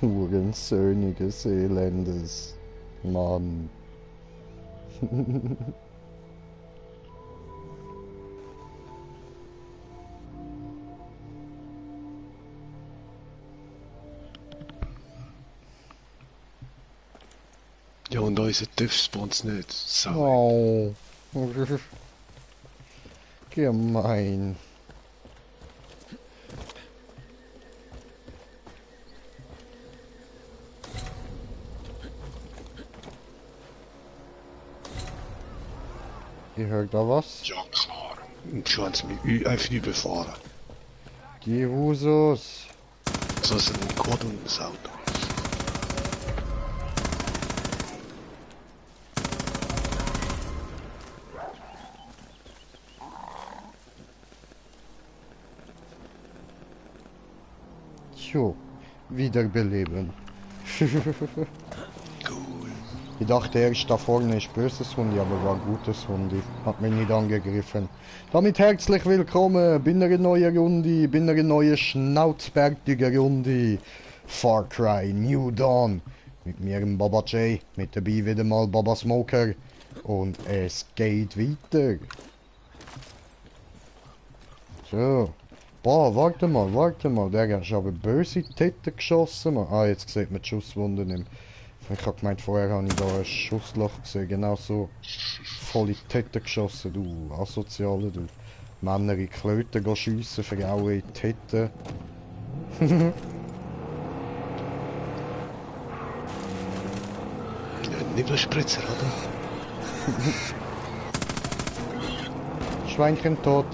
Hurensöhniges Elendes. Mann. Ja, und unser TÜV spawnt's nicht. Oh. Sau. Gemein. Ihr hört da was? Ja, klar. Und schon haben sie mich einfach überfahren. Die Husos. So ist ein Quad und ein Auto. Tjo, wiederbeleben. Cool. Ich dachte erst, da vorne ist böses Hundi, aber war gutes Hundi. Hat mich nicht angegriffen. Damit herzlich willkommen bei einer neuen Runde, bei einer neuen schnauzbärtigen Runde. Far Cry New Dawn. Mit mir, dem Baba J, mit dabei wieder mal Baba Smoker. Und es geht weiter. So. Boah, warte mal, der hat aber böse Titten geschossen. Man. Ah, jetzt sieht man die Schusswunde nicht mehr. Ich hab gemeint, vorher habe ich da ein Schussloch gesehen, genau so. Voll in die Titten geschossen, du Asoziale, du. Männer in Klöten gehen schiessen, Frauen in die Titten. Ja, Nebelspritzer, oder? Schweinchen tot.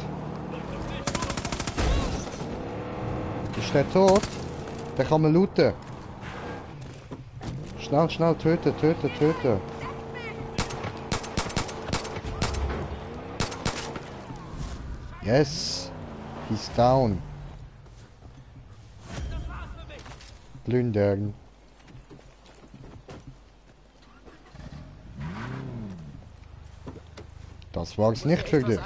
Ist der tot? Der kann man looten. Schnell, schnell, töten. Yes! He's down. Plündern. Das war's nicht für dich.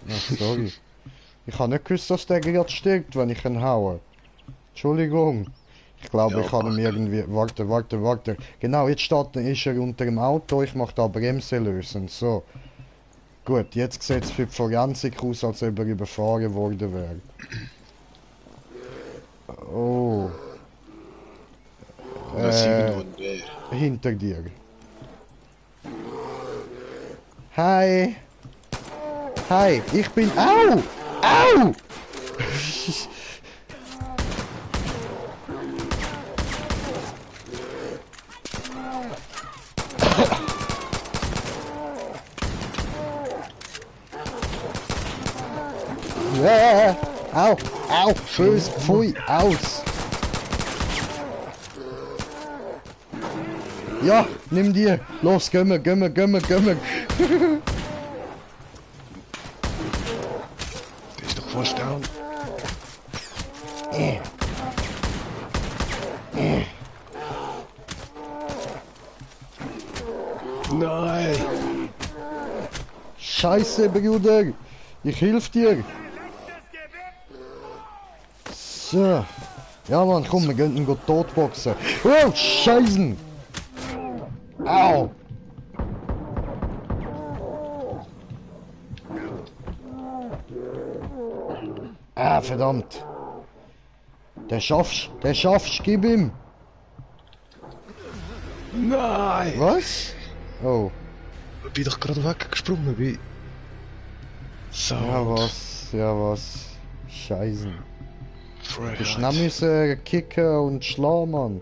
Ach, sorry. Ich habe nicht gewusst, dass der gerade stirbt, wenn ich ihn haue. Entschuldigung. Ich glaube, Ja, ich habe ihn mach. irgendwie... Warte. Genau, jetzt ist er unter dem Auto. Ich mache da Bremse lösen. So. Gut, jetzt sieht es für die Forensik aus, als ob er überfahren worden wäre. Oh. Da ist irgendwo ein Bär. Hinter dir. Hi. Hi, ich bin... Au! Au! Ja, au, au, böse, pfui, aus. Ja, nimm dir. Los, gömme. Der ist doch fast down. Nein! Scheiße, Bruder. Ich hilf dir. So. Ja, Mann, komm, wir gehen ihn totboxen. Oh, Scheißen. Au. Ah, verdammt. Der schaffst, gib ihm. Nein! Was? Oh. Ich bin doch gerade weggesprungen, wie... So. Ja, was? Scheißen. Du Freiheit. schnell müssen kicken und schlagen, Mann.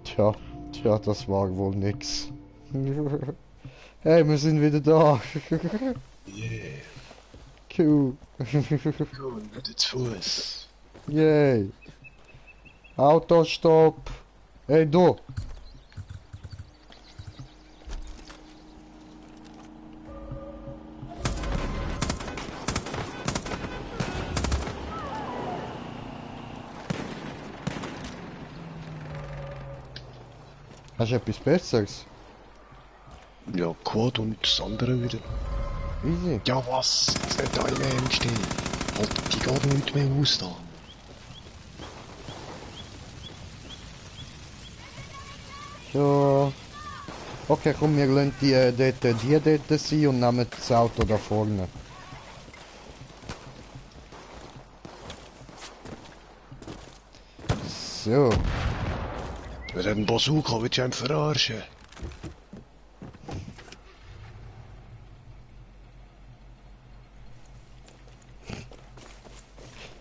Tja, das war wohl nix. Hey, wir sind wieder da. Yeah. Cool. Gut, wieder zu Fuß. Yay. Autostopp. Hey, du. Hast du etwas Besseres? Ja, Quad und das andere wieder. Easy. Ja was? Jetzt nicht alle stehen. Halt, die geht nicht mehr aus da. So. Okay, komm, wir lassen die dort sein und nehmen das Auto da vorne. So. Wir haben einen Bazooka, willst du einen verarschen?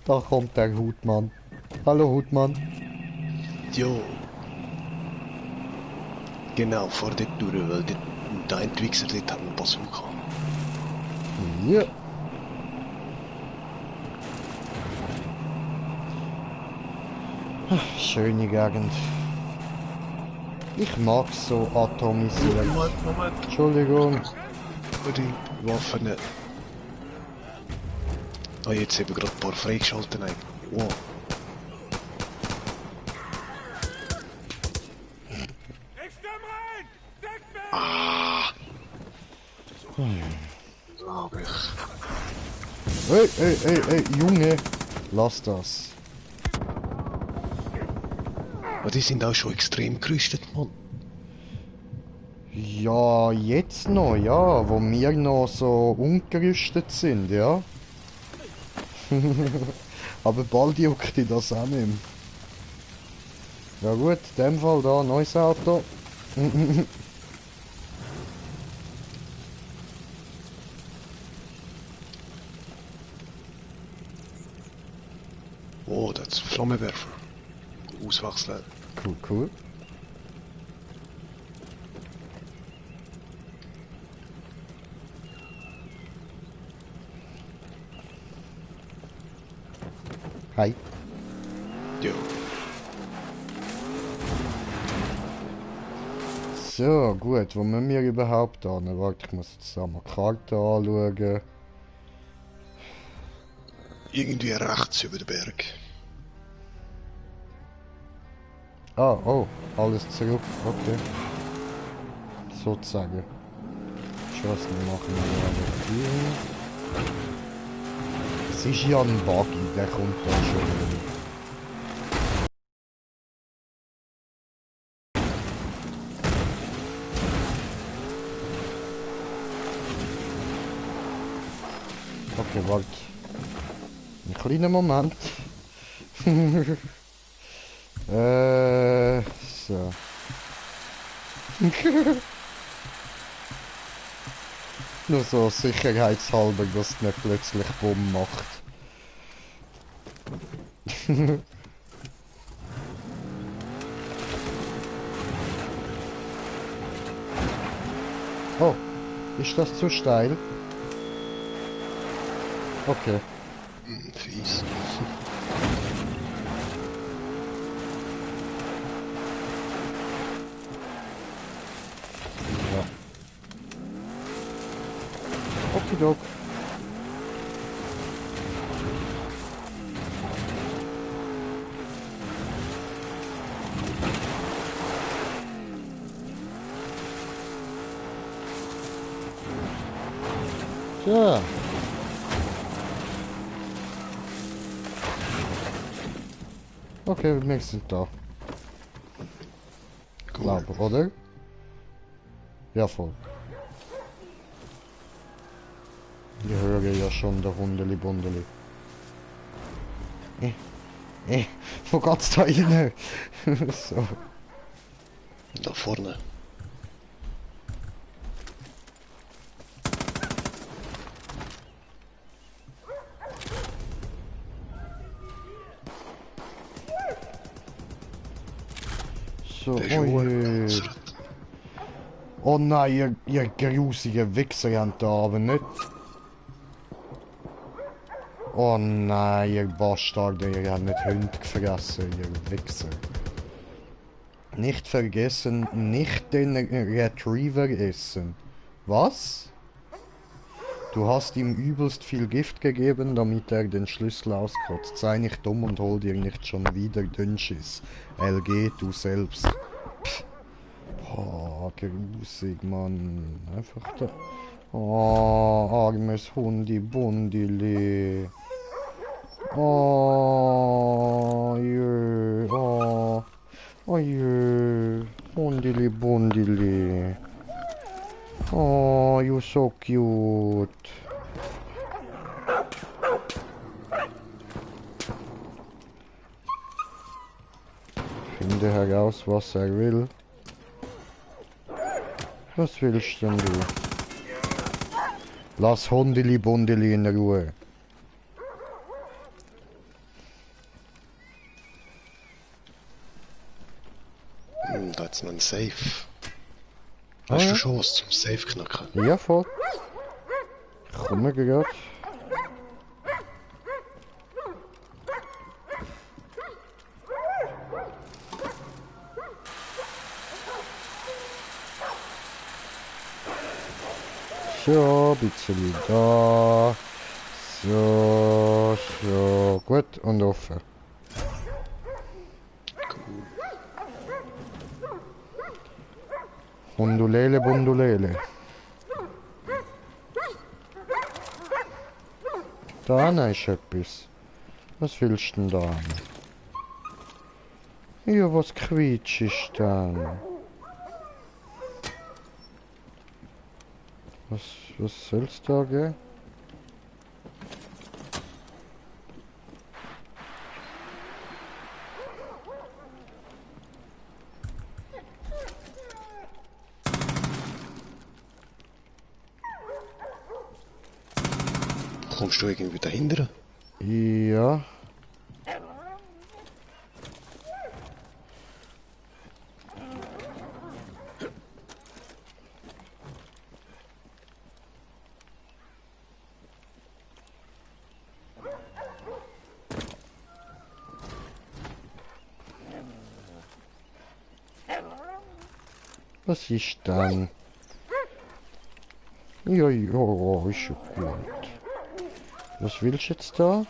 Da kommt der Hutmann. Hallo Hutmann. Jo. Genau, vor der Tür, weil der Entwickler dort hat einen Bazooka. Ja. Schöne Gegend. Ich mag so atomisiert. Moment. Entschuldigung. Die Waffen nicht. Ah, jetzt haben wir gerade ein paar freigeschaltet. Wow. Ah. Glaube ich. Ey, Junge. Lass das. Aber die sind auch schon extrem gerüstet, Mann. Ja, jetzt noch, ja, wo wir noch so ungerüstet sind, ja. Aber bald juckt die das auch nicht mehr. Ja gut, in dem Fall da, neues Auto. Oh, das ist Flammenwerfer. Auswechseln. Cool, cool. Hi. Jo. So, gut, wo müssen wir überhaupt hin? Warte, ich muss jetzt einmal die Karte anschauen. Irgendwie rechts über den Berg. Ah, oh, alles zurück, okay. Sozusagen. Schlossen machen wir aber hier. Es ist ja ein Buggy, der kommt da schon hin. Okay, warte. Einen kleinen Moment. So. Nur so sicherheitshalber, dass es nicht plötzlich Bumm macht. Oh, ist das zu steil? Okay. Fies. Ja. Okidok. Ja. Okay, wir sind da. Cool. Glaube, oder? Ja, voll. Ich höre ja schon der Hundeli-Bundeli. Wo geht's da rein? So. Da vorne. So, Der ist oh schon je. gepanzert. Oh nein, ihr grusigen Wichser habt da aber nicht. Oh nein, ihr Bastarde, ihr habt nicht Hunde gefressen, ihr Wichser. Nicht vergessen, nicht den Retriever essen. Was? Du hast ihm übelst viel Gift gegeben, damit er den Schlüssel auskotzt. Sei nicht dumm und hol dir nicht schon wieder Dünnschiss. LG, du selbst. Pff. Boah, grusig, Mann. Einfach da. Oh, armes Hundi-Bundili. Oh, jö. Oh, oh, jö. Hundili-Bundili. Oh, you're so cute. Finde heraus, was er will. Was willst denn du? Lass Hundili Bundili in Ruhe. Da hat's noch ein Safe. Ah, Hast ja? du schon was zum Safe knacken? Ja, voll. Komme grad. So, ein bisschen da. So, so. Gut und offen. Hundulele, Bundulele. Da ist etwas. Was willst du denn da? Ja, was quietscht ist dann? Was soll's da gehen? Kommst du irgendwie dahinter? Ja. Was ist dann? Ja, ja, ist schon gut. Was willst du jetzt da?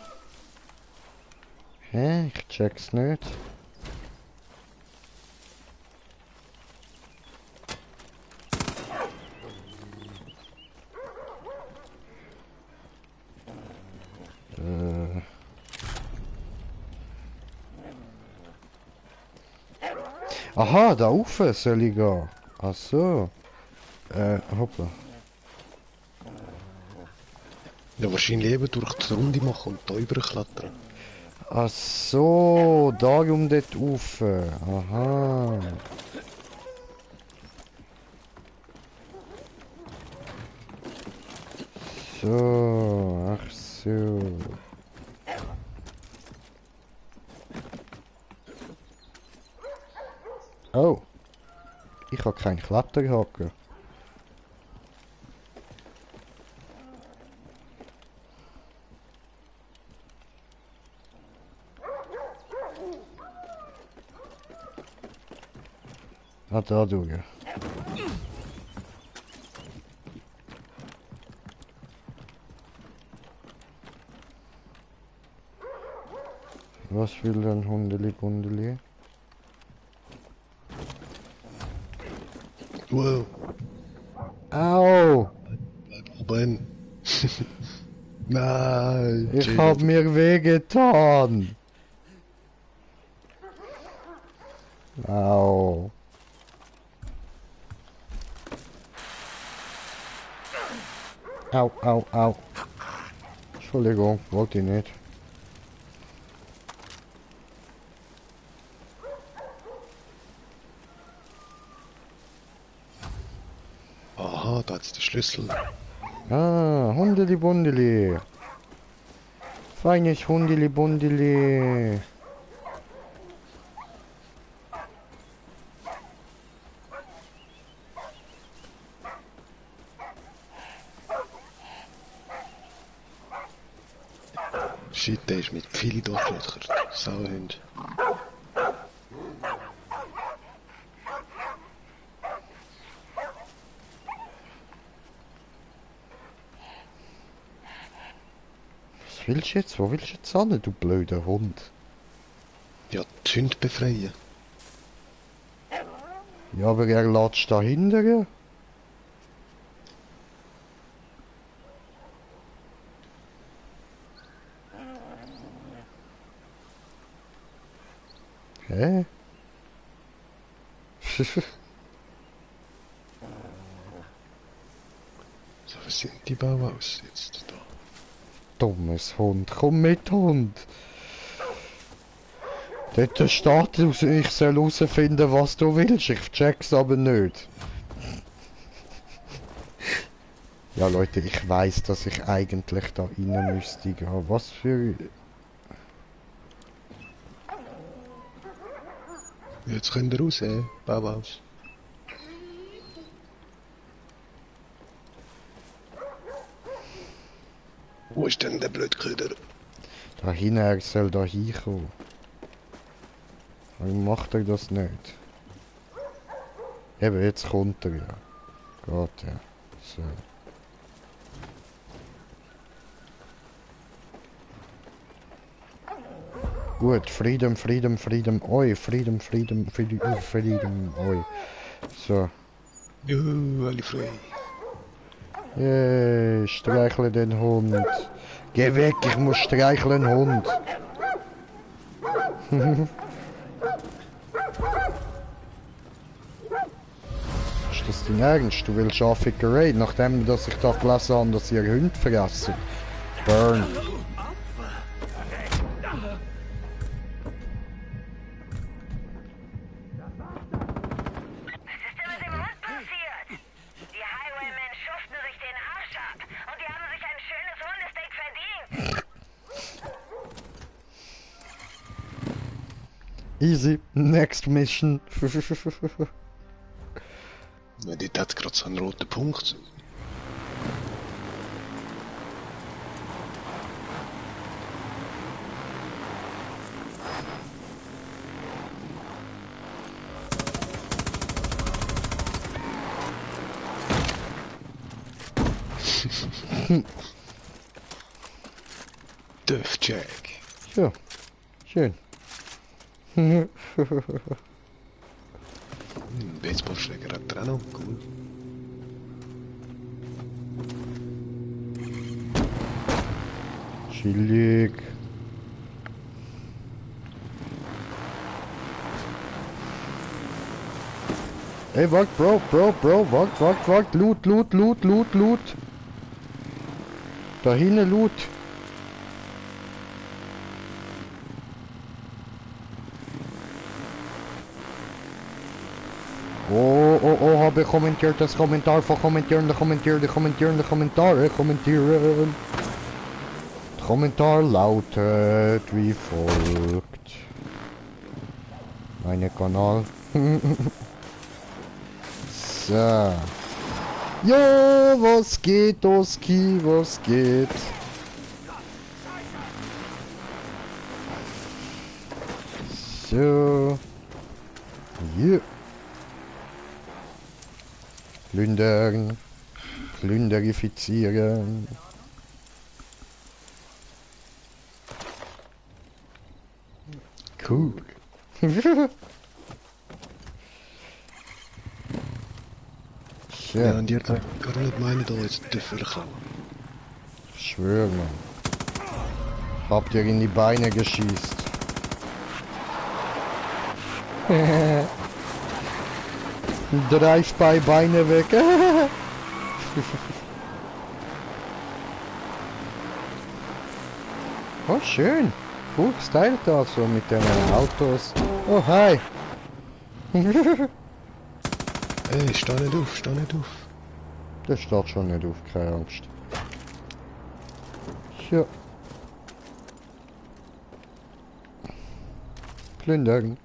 Hä? Ich check's nicht. Aha, da rauf soll ich gehen. Ach so. Hoppla. Ja, wahrscheinlich eben durch die Runde machen und da überklettern. Ach so, darum dort rauf. Aha. So, ach so. Oh. Ich habe keinen Kletterhaken. Ah, da durch. Was will denn Hundeli Bundeli? Wow, Au! bleib oben. Nein, Ich chill. hab mir wehgetan! Au! Au, au, au! Entschuldigung, wollte ich nicht. Aha, da hat's den Schlüssel. Ah, Hundeli Bundeli! Feines Hundeli Bundeli! Shit, der ist mit vielen Durchlöchern. Sauhund. Was willst du jetzt? Wo willst du jetzt hin, du blöder Hund? Ja, die Hunde befreien. Ja, aber er latscht dahinter. Hä? So, was sind die Bauhaus jetzt da? Dummes Hund, komm mit, Hund. Dort steht, ich soll herausfinden, was du willst. Ich check's aber nicht. Ja, Leute, ich weiß, dass ich eigentlich da rein müsste gehen. Was für... Jetzt könnt ihr raus, Bauhaus. Wo ist denn der Blödköder? Da hinten, er soll da hinkommen. Warum macht er das nicht? Eben, jetzt kommt er ja. Geht ja. So. Gut, Freedom, Freedom, Freedom, oi, Freedom, Freedom, Freedom, Freedom, oi. So. Juhu, alle frei. Yay, streichle den Hund. Geh weg, ich muss streicheln, Hund. Ist das dein Ernst? Du willst Schaffickerei, nachdem dass ich da gelesen habe, dass ihr Hunde fressen? Burn. Easy, next mission. Ja, dort hat es gerade so einen roten Punkt. Duff Jack. Ja, schön. Baseballschläger hat er auch noch. Cool. Chillig. Ey, wart, Bro, wart, Loot. Da hinten Loot. Oh, habe kommentiert das Kommentar von kommentieren. Kommentar lautet wie folgt. Meine Kanal. So. Ja, was geht, Oski, was geht? So. Yeah. Plündern. Plünderifizieren. Cool. Ja, und die hat gar nicht meinen, da jetzt dürfen kommen. Ich schwöre, Mann. Habt ihr in die Beine geschießt. Drive-by Beine weg. Oh, schön. Cool gestylt da so mit den Autos. Oh, hi. Ey, steh nicht auf, steh nicht auf. Das steht schon nicht auf, keine Angst. Ja. Plündern.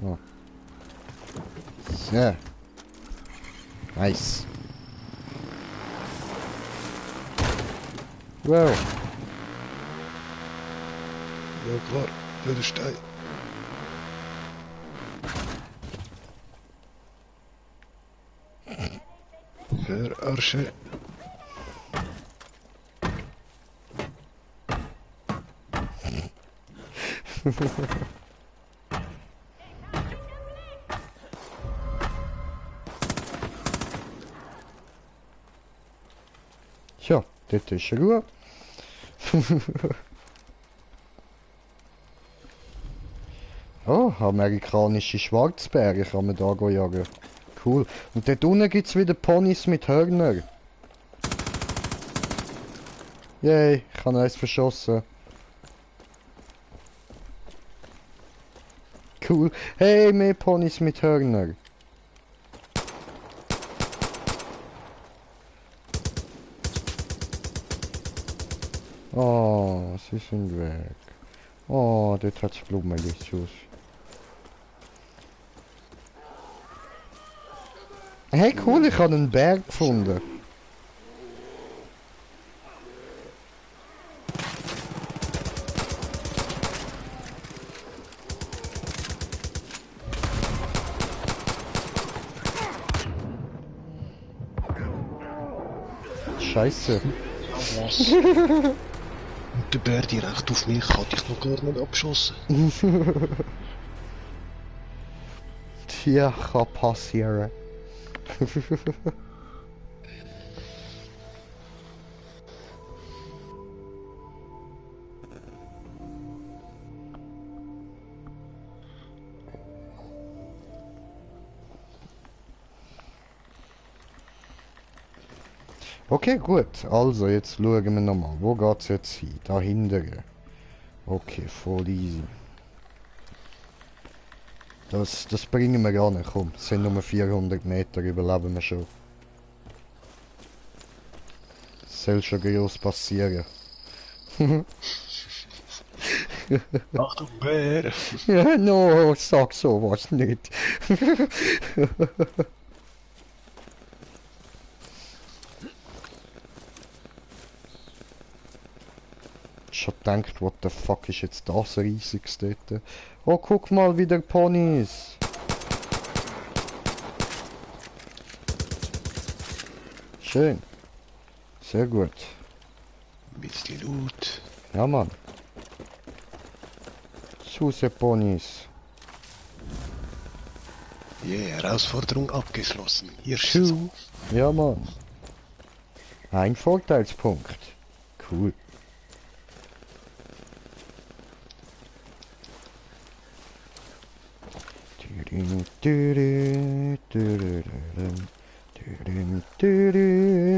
Oh. So. Nice. Wow. Ja klar, blöder Stein. Verarsche. dort ist Ruhe. Oh, amerikanische Schwarzbären kann man da jagen. Cool. Und dort unten gibt es wieder Ponys mit Hörner. Yay, ich habe eins verschossen. Cool. Hey, mehr Ponys mit Hörner. Oh, sie sind weg. Oh, dort hat es Blumenlichtus. Hey, cool, ich habe einen Berg gefunden. Scheiße. Was? Und der Bär direkt auf mich hat ich noch gar nicht abgeschossen. Tja, kann passieren. Okay, gut. Also, jetzt schauen wir nochmal. Wo geht's jetzt hin? Da hinten. Okay, voll easy. Das bringen wir gar nicht. Komm, es sind nur 400 Meter, überleben wir schon. Das soll schon groß passieren. Achtung, Bär! Ja, no, sag sowas nicht. Schon gedacht, what the fuck ist jetzt das riesiges dort? Oh, guck mal, wieder Ponys. Schön. Sehr gut. Ein bisschen Loot. Ja, Mann. Suse Ponys. Yeah, Herausforderung abgeschlossen. Hier Tschu. Ja, Mann. Ein Vorteilspunkt. Cool.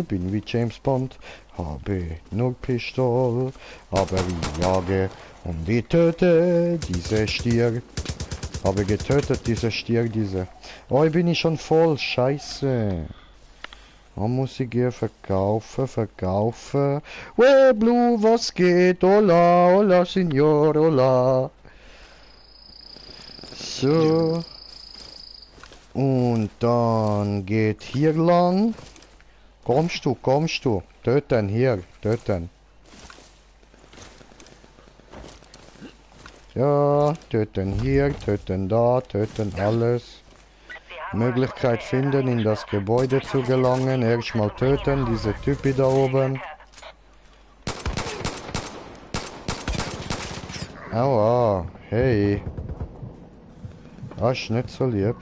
Bin wie James Bond, habe nur Pistol, aber ich jage und ich töte diese Stier. Habe getötet diese Stier, diese. Oh, bin ich schon voll, scheiße. Oh, muss ich hier verkaufen. Well, Blue, was geht? Hola, hola, Signor, hola. So. Und dann geht hier lang. Kommst du. Töten, hier, töten. Ja, töten hier, töten da, töten alles. Möglichkeit finden, in das Gebäude zu gelangen. Erstmal töten, diese Typi da oben. Aua, hey. Das ist nicht so lieb.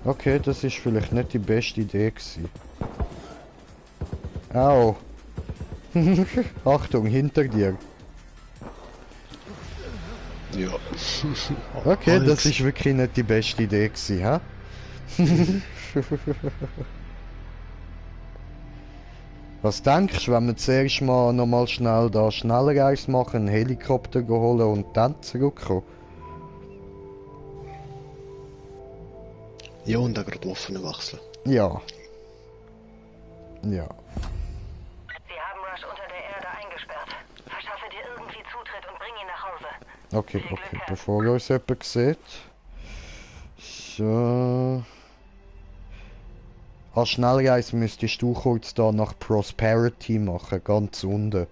Okay, das ist vielleicht nicht die beste Idee gewesen. Au. Achtung, hinter dir. Ja. Okay, das ist wirklich nicht die beste Idee gewesen, ha? Was denkst du, wenn wir zuerst mal nochmal schnell da schneller Eis machen, einen Helikopter holen und dann zurückkommen? Ja, und auch gerade Waffen wechseln. Ja. Ja. Sie haben Rush unter der Erde eingesperrt. Verschaffe dir irgendwie Zutritt und bring ihn nach Hause. Okay, Viel Glück, okay, Herr. bevor uns jemand sieht. So. Als Schnellreise müsstest du kurz da nach Prosperity machen, ganz unten.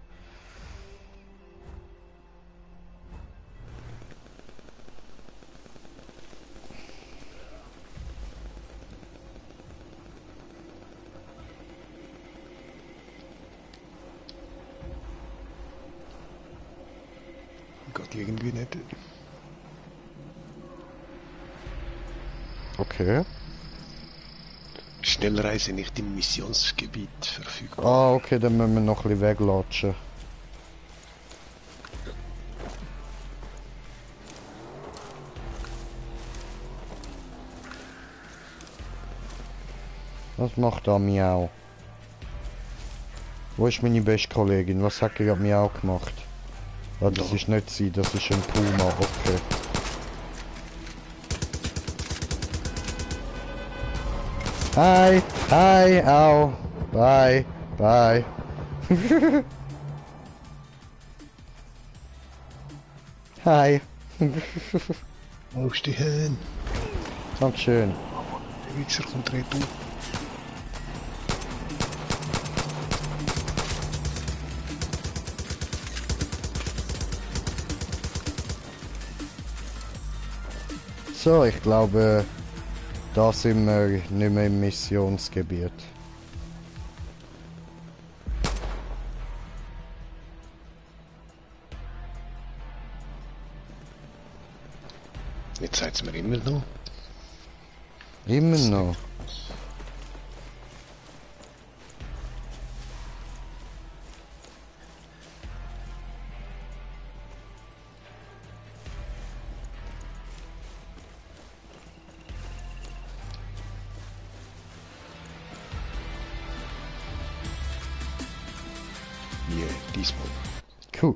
Geht irgendwie nicht. Okay. Schnellreise nicht im Missionsgebiet verfügbar. Ah, okay, dann müssen wir noch ein bisschen weglatschen. Was macht da Miau? Wo ist meine beste Kollegin? Was hat gerade Miau gemacht? Ah, das Da. ist nicht sie, das ist ein Puma, okay. Hi, hi, au, bye, bye. Hi. Aufstehen! Dankeschön. Der Wichser kommt retour. So, ich glaube, da sind wir nicht mehr im Missionsgebiet. Jetzt sagt es mir immer noch. Immer noch. Wie diesmal. Cool.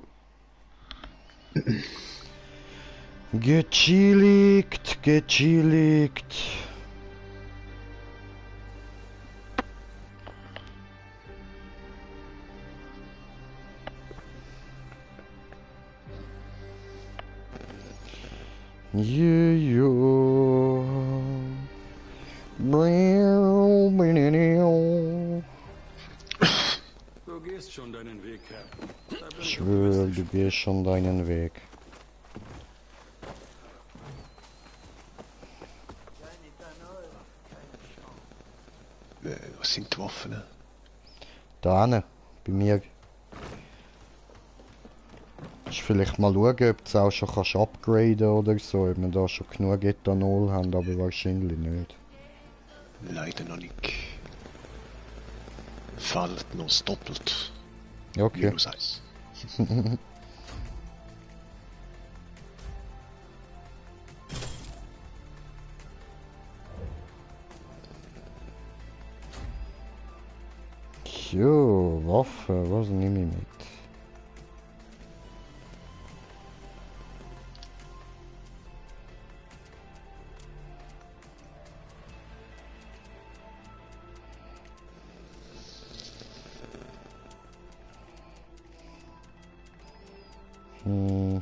Gechilligt, gechilligt. Jo. Du gehst schon deinen Weg, Cap. Ich schwöre, du gehst schon deinen Weg. Was sind die Waffen? Da hinten, bei mir. Ich vielleicht mal schauen, ob du es auch schon kannst upgraden oder so, ob wir da schon genug Ethanol haben, aber wahrscheinlich nicht. Leider noch nicht. Fällt noch das doppelt. Okay. -1. Jo, Waffe, was nehme ich mit? Hm.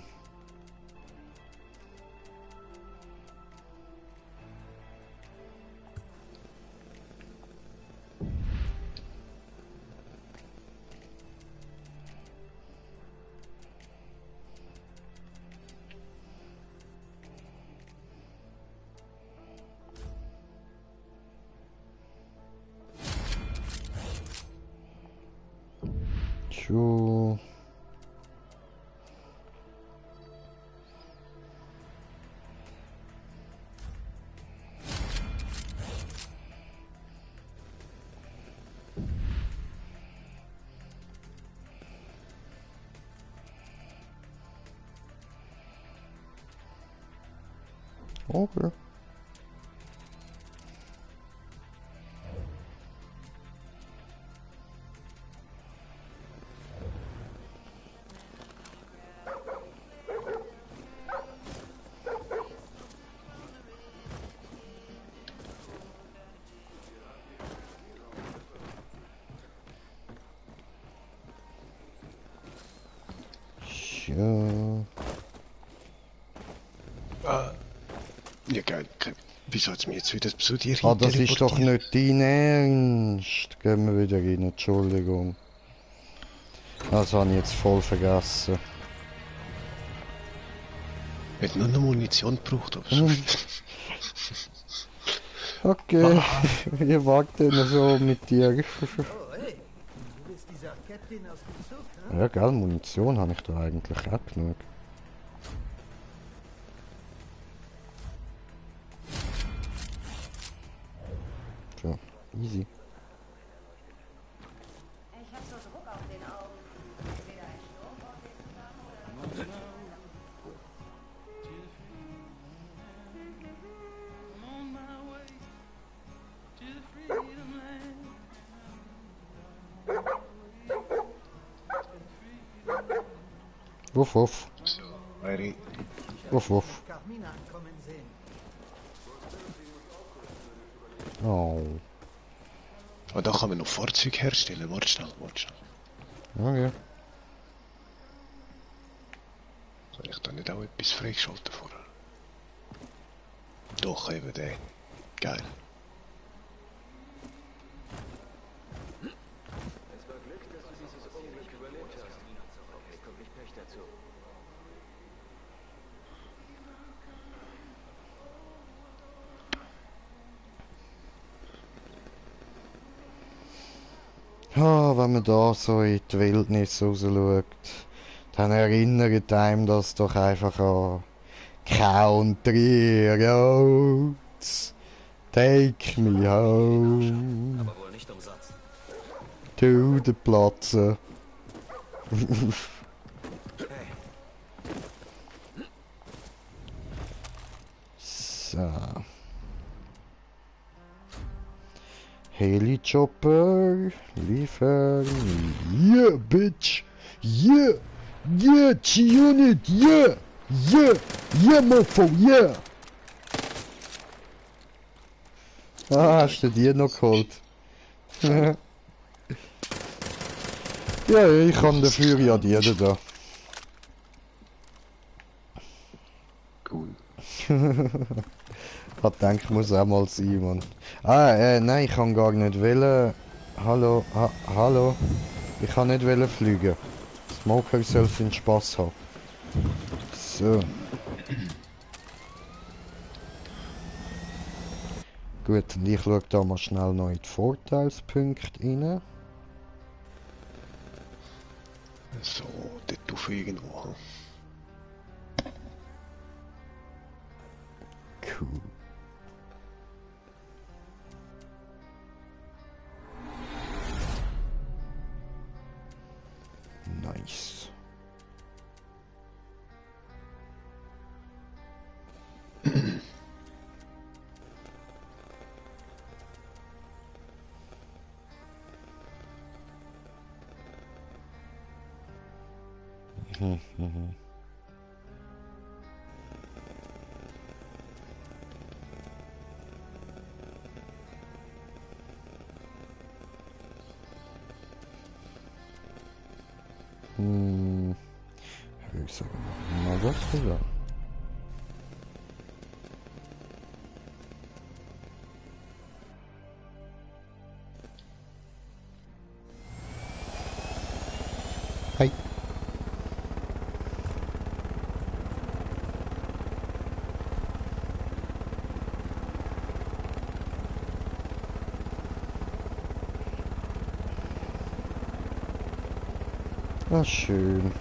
Tjo. Okay. Ja. Ja, geil. Wieso hat es mir jetzt wieder zu dir Ah, das ist doch teleportiert? nicht dein Ernst. Gehen wir wieder rein, Entschuldigung. Das habe ich jetzt voll vergessen. Hat nur noch Munition gebraucht, aber Mhm. Okay, wir warten so mit dir. Oh, hey, du bist dieser Captain aus dem Zug, ne? Ja, gell, Munition habe ich da eigentlich auch genug. So. Easy. Ich hab so Druck auf den Augen. Entweder ein Sturm auf den zusammen oder... Wuff, wuff. So, Mary. Wuff, wuff. Carmina ankommen sehen. Oh. Oh, da kann man noch Fahrzeug herstellen. Warte schnell, warte schnell. Okay. Soll ich da nicht auch etwas freischalten vorher? Doch, eben den. Geil. Ja, wenn man da so in die Wildnis raus schaut, dann erinnert einem das doch einfach an Country Roads. Take me home Aber wohl nicht umsonst. to the Platze. So. Heli-Chopper, liefern. Yeah, bitch! Yeah! Yeah, G-Unit! Yeah! Yeah! Yeah, Mofo! Yeah! Ah, hast du die noch geholt? Ja, ich kann dafür ja die da. Cool. Ich denke, muss auch mal sein, Mann. Nein, ich kann gar nicht wollen. Hallo, hallo. Ich kann nicht wollen fliegen. Smoker soll seinen Spaß haben. So. Gut, und ich schaue da mal schnell noch in die Vorteilspunkte rein. So, dort auf irgendwo. Cool. Nice. Ich sag mal was sogar. Hi. Ah, schön.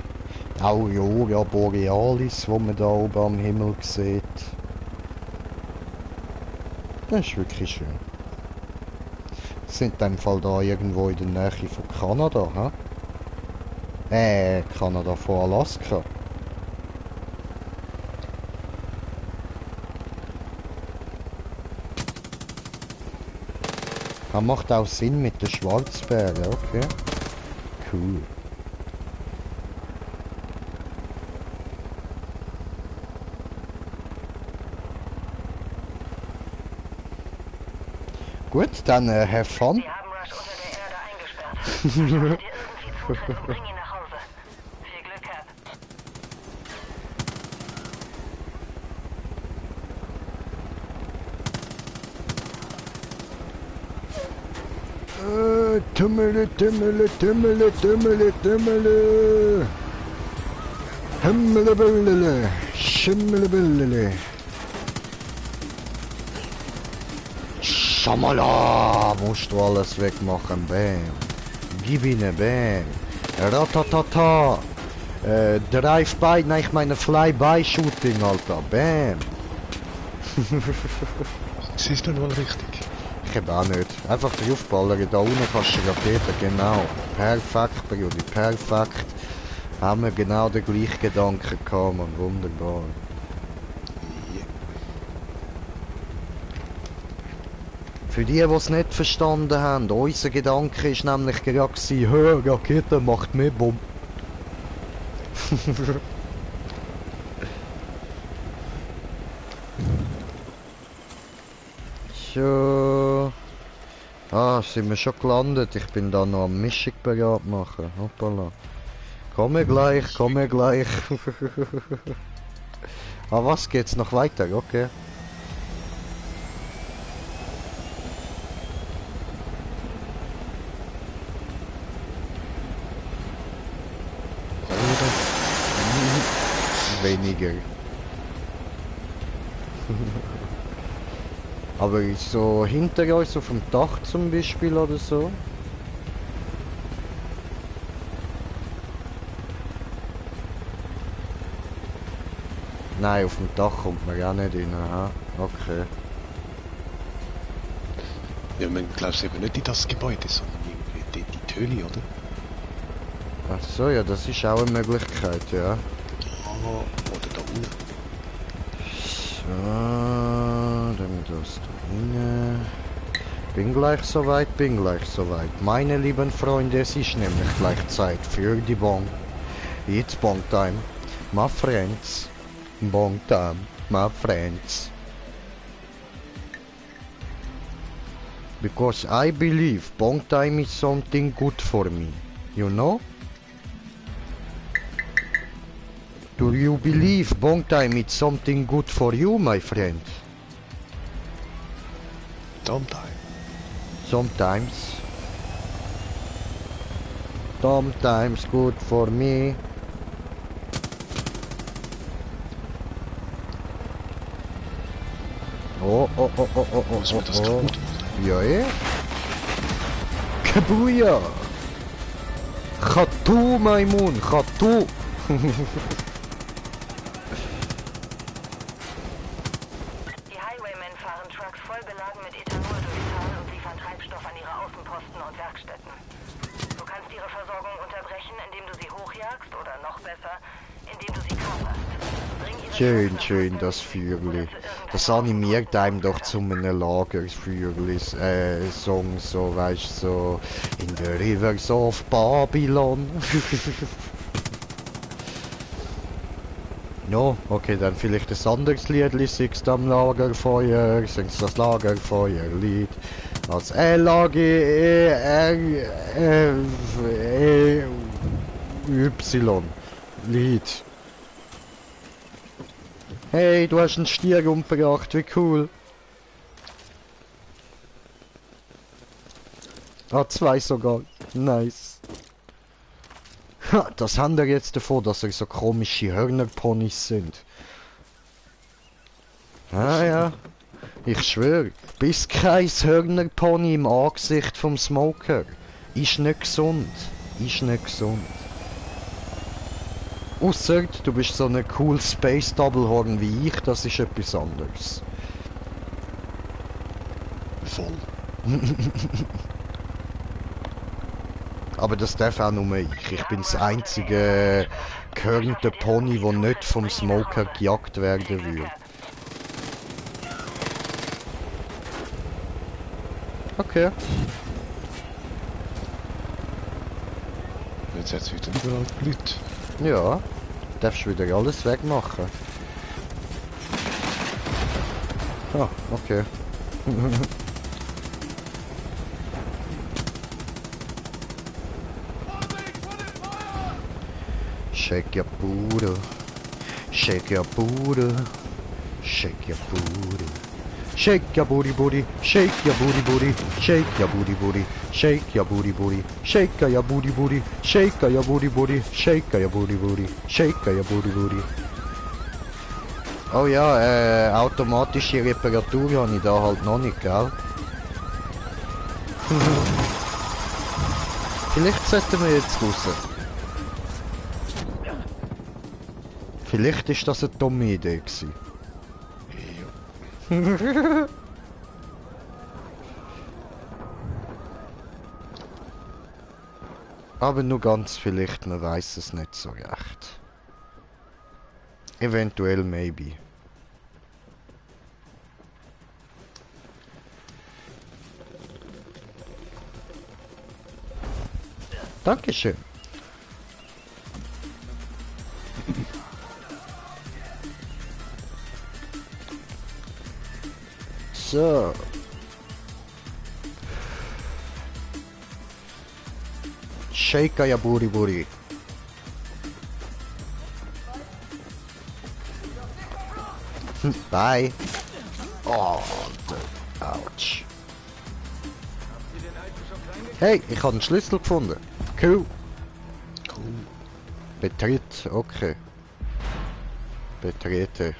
Aurora Borealis, wo man da oben am Himmel sieht. Das ist wirklich schön. Wir sind in dem Fall da irgendwo in der Nähe von Kanada, hä? Kanada von Alaska. Das macht auch Sinn mit den Schwarzbären, okay. Cool. Gut, dann have fun. Sie haben Rush unter der Erde eingesperrt. Verschaffe dir irgendwie Zutritt und bring ihn nach Hause. Viel Glück, Cap. Tümmele, tümmele, tümmele, tümmele, tümmele. Himmele, billele, schimmele, billele. Schamala, musst du alles wegmachen, bam. Gib ihnen, bam. Ratatata. Drive-by, nein, ich meine Fly-by-Shooting, Alter, bam. Siehst du mal richtig? ich eben auch nicht. Einfach draufballern, da unten kannst du Raketen, genau. Perfekt, Brudi, perfekt. Haben wir genau den gleichen Gedanken gehabt, man, wunderbar. Für die es nicht verstanden haben, unser Gedanke ist nämlich gerade gewesen, Rakete macht mehr Bomben. So. Ah, sind wir schon gelandet? Ich bin da noch am Mischung bereit machen. Hoppala. Komme gleich, komme gleich. Ah, was geht's noch weiter? Okay. Weniger. Aber so hinter euch, so vom Dach zum Beispiel oder so? Nein, auf dem Dach kommt man ja nicht rein. Aha. Okay. Ja, man glaubt eben nicht in das Gebäude, sondern irgendwie in die Höhle, oder? Ach so, ja, das ist auch eine Möglichkeit, ja. Da oder da unten. So, dann das da rein. Bin gleich soweit, bin gleich soweit. Meine lieben Freunde, es ist nämlich gleich Zeit für die Bong. It's Bong Time, my friends. Bong Time, my friends. Because I believe Bong Time is something good for me, you know? Do you believe Bong Time is something good for you, my friend? Sometimes. Sometimes. Sometimes good for me. Oh, oh, oh, oh, oh, oh, Muss man das oh, kaputt oh. machen? Ja, eh? Kabuja! Khatu, Maimun, Khatu! Die Highwaymen fahren Trucks voll beladen mit Ethanol durchs Tal und liefern Treibstoff an ihre Außenposten und Werkstätten. Du kannst ihre Versorgung unterbrechen, indem du sie hochjagst oder noch besser, indem du sie kaperst. Bring ihre Schön, Trucks nach schön, Hause das oder Fürli. zu irgendeiner Das animiert einem doch Außenpost. zu einem Lagerfürli, Song, so, weißt so, in the rivers of Babylon. No, okay, dann vielleicht ein anderes Liedli, singst am Lagerfeuer, singst das Lagerfeuerlied. Als L-A-G-E-R-Y Lied. Hey, du hast einen Stier umgebracht, wie cool. Ah, 2 sogar. Nice. Ha, das haben wir jetzt davon, dass er so komische Hörnerponys sind. Ah ja. Ich schwöre, bis kein Hörnerpony im Angesicht vom Smoker. Ist nicht gesund. Ist nicht gesund. Ausser du bist so ein cool Space Doublehorn wie ich, das ist etwas anderes. Voll. Aber das darf auch nur ich. Ich bin das einzige gehörnte Pony, das nicht vom Smoker gejagt werden will. Okay. Jetzt hat es wieder überall Leute. Ja. Darfst wieder alles wegmachen. Ah, okay. Shake your booty. Shake your booty. Shake your booty. Shake your booty booty. Shake your booty booty. Shake your booty booty. Shake your booty booty. Shake your booty booty. Shake your booty booty. Shake your booty booty. Shake your booty booty. Oh ja, automatische Reparatur habe ich da halt noch nicht, gell? Vielleicht sollten wir jetzt raus. Vielleicht ist das eine dumme Idee gewesen. Ja. Aber nur ganz vielleicht, man weiß es nicht so recht. Eventuell maybe. Dankeschön. So. Shaker ya Buri Buri. Bye. Oh, ouch. Hey, ich habe einen Schlüssel gefunden. Cool. Cool. Betritt, okay. Betrete.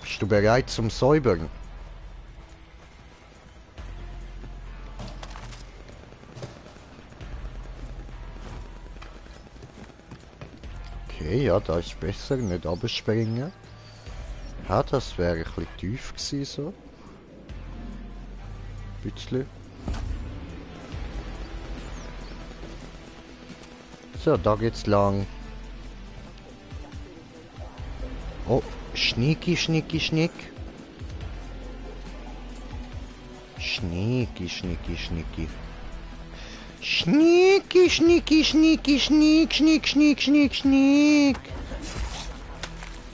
Bist du bereit zum Säubern? Okay, ja, da ist besser, nicht abspringen. Ja, das wäre ein bisschen tief gewesen, so. Bisschen. So, da geht's lang. Oh, Schnicki, Schnicki, Schnick. Schnicki, Schnicki, Schnicki. Schnicki, Schnicki, Schnicki, Schnick, Schnick, Schnick, Schnick, Schnick.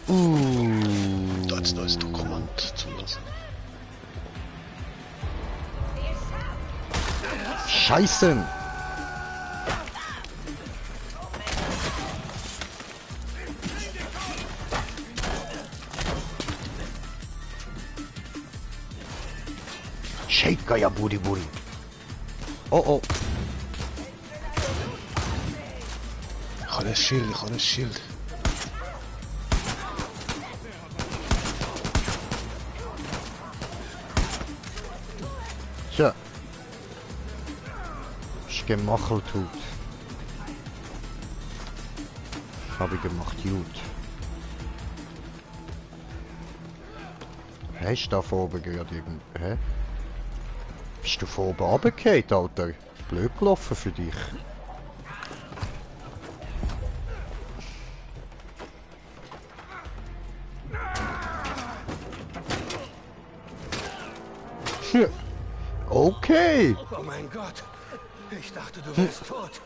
Da ist ein neues Dokument zulassen. Scheißen! Shaker ja Buri Buri. Oh oh. Ich habe ein Schild, ich habe ein Schild. Tja. Ist gemachelt gut. Habe ich gemacht gut. Hä, ist da von oben gerade irgend... Hä? Bist du von oben runtergefallen, Alter? Blöd gelaufen für dich. Okay. Oh mein Gott. Ich dachte, du wärst tot.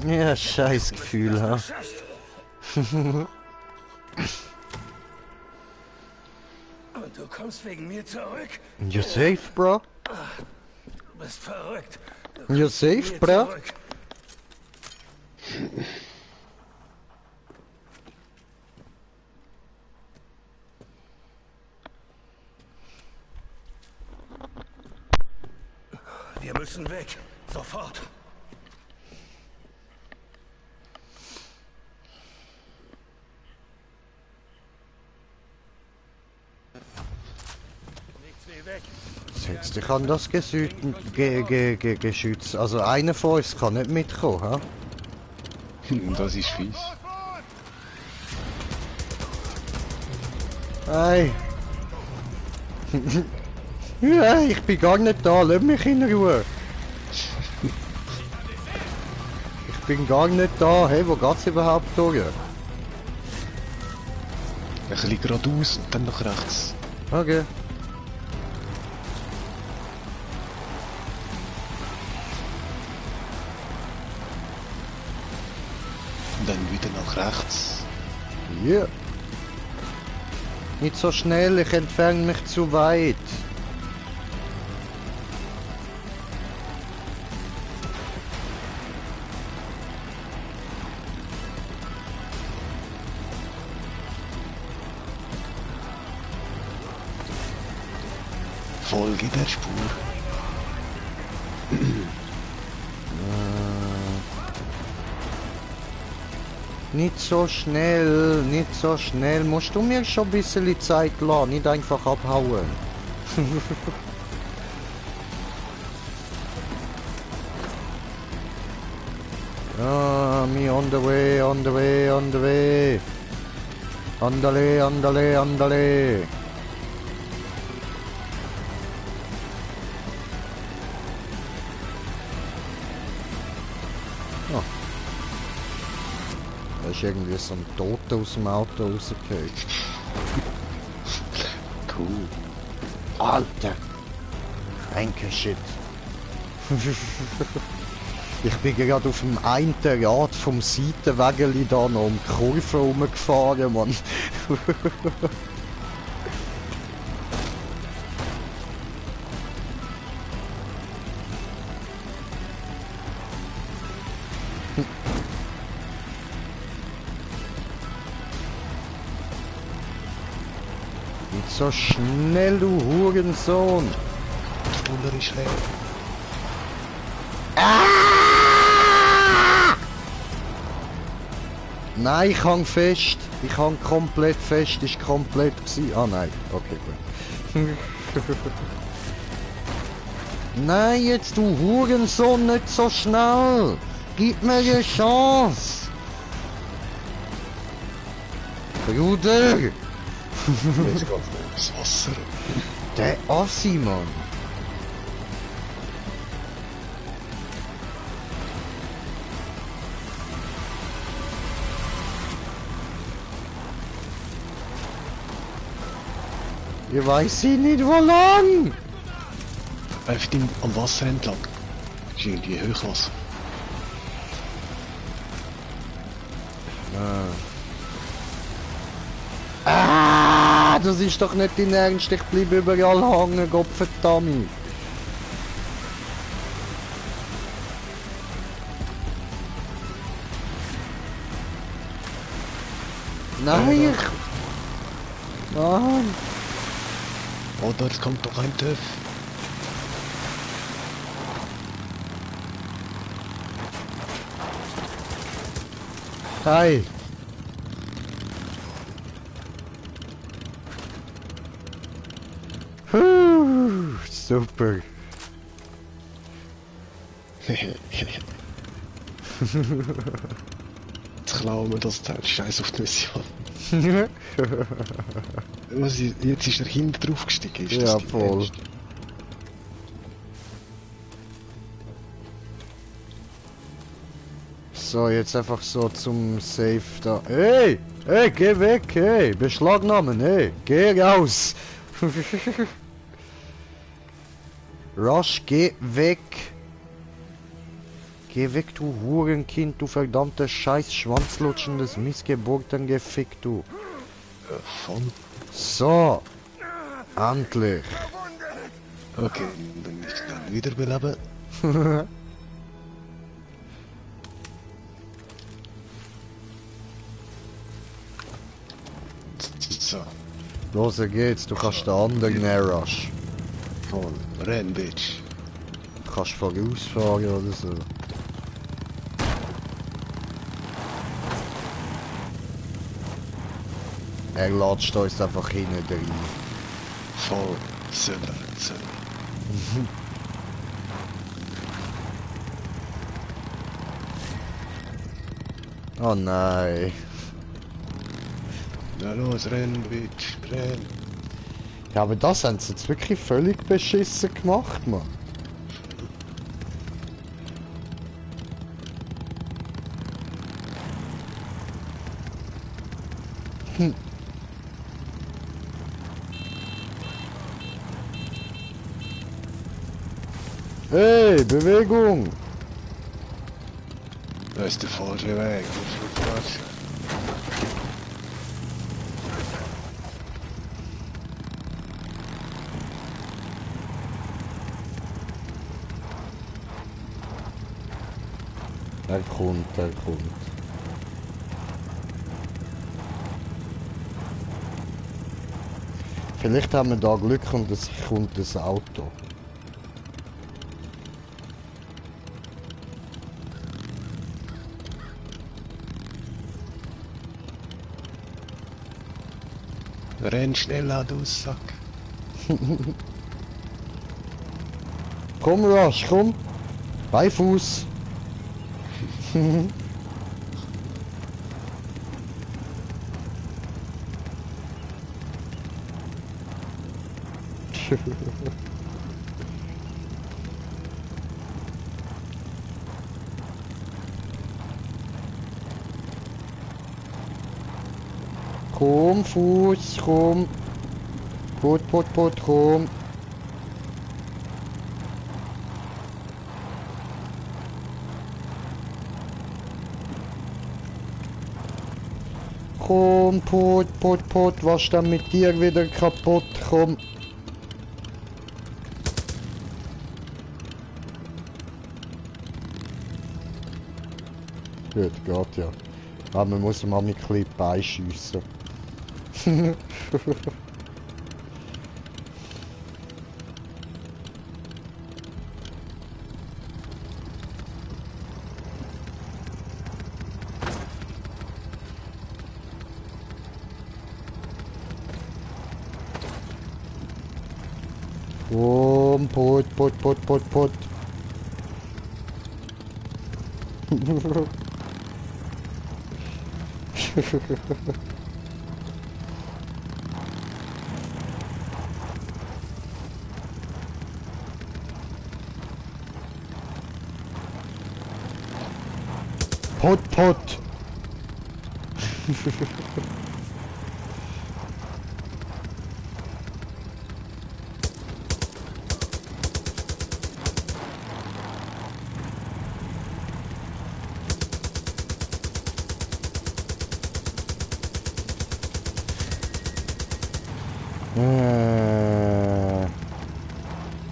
Ja, scheiß Gefühl, ha. Und du kommst wegen mir zurück? You're safe, bro. Du bist verrückt. You're safe, bro. Zurück. Wir müssen weg. Sofort. Nichts wie weg. Setz dich an das Geschütz. Also einer von uns kann nicht mitkommen, ha? Das ist fies. Hey. Ja, ich bin gar nicht da, lass mich in Ruhe. Ich bin gar nicht da, hey, wo geht's überhaupt durch? Ein bisschen geradeaus und dann nach rechts. Okay. Und dann wieder nach rechts. Ja. Nicht so schnell, ich entferne mich zu weit. Folge der Spur. Nicht so schnell, nicht so schnell. Musst du mir schon ein bisschen Zeit lassen, nicht einfach abhauen. Ja, me on the way, on the way, on the way. Andale, andale, andale. Ah. Da ist irgendwie so ein Toter aus dem Auto rausgefallen. Cool. Alter! Shit. Ich bin gerade auf dem einen Rad vom Seitenwägeli da noch um die Kurve rumgefahren, Mann. Nicht so schnell, du Hurensohn! Der Buller ist leer. Nein, ich hang fest. Ich hang komplett fest. Ist komplett gewesen. Ah nein. Okay, gut. Nein, jetzt du Hurensohn, nicht so schnell. Gib mir eine Chance. Bruder. Jetzt geht's ins Wasser. Der Assi, Mann. Ich weiß nicht, wo lang. Einfach am Wasser entlang. Das ist irgendwie Hochwasser. Das ist doch nicht dein Ernst. Ich bleibe überall hängen, Gottverdammt. Nein, ich... Mann. Oh, dort kommt doch ein TÜV. Hi. Super. Jetzt klauen wir das Teil. Scheiß auf die Mission. Jetzt ist er hinten drauf gestiegen. Ist Ja, das voll. Ernst? So, jetzt einfach so zum Safe da. Hey! Hey, geh weg, hey! Beschlagnahmen, hey! Geh raus! Rush, geh weg! Geh weg, du Hurenkind, du verdammter Scheiß schwanzlutschendes Missgeburtengefick, du! Voll. So! Endlich! Okay, dann nicht dann wiederbeleben. So, Los geht's, du kannst den anderen nehmen, Rush. voll. Renn, Bitch. Du kannst vorausfahren oder so. Er latscht uns einfach hinten rein. Voll. Söller, Söller. Oh nein. Na los, renn, Bitch, renn. Ja, aber das haben sie jetzt wirklich völlig beschissen gemacht, Mann. Hey, Bewegung! Da ist der falsche Weg. Das ist falsch. Er kommt, er kommt. Vielleicht haben wir da Glück und es kommt das Auto. Renn schneller, du Sack. Komm, Rush, komm! Beifuß! Komm, Fuß, komm. Put, komm. Komm, Put, was ist denn mit dir wieder kaputt? Komm. Gut, geht ja. Aber man muss ihm auch mit Clip beischiessen. Komm, Put. Put.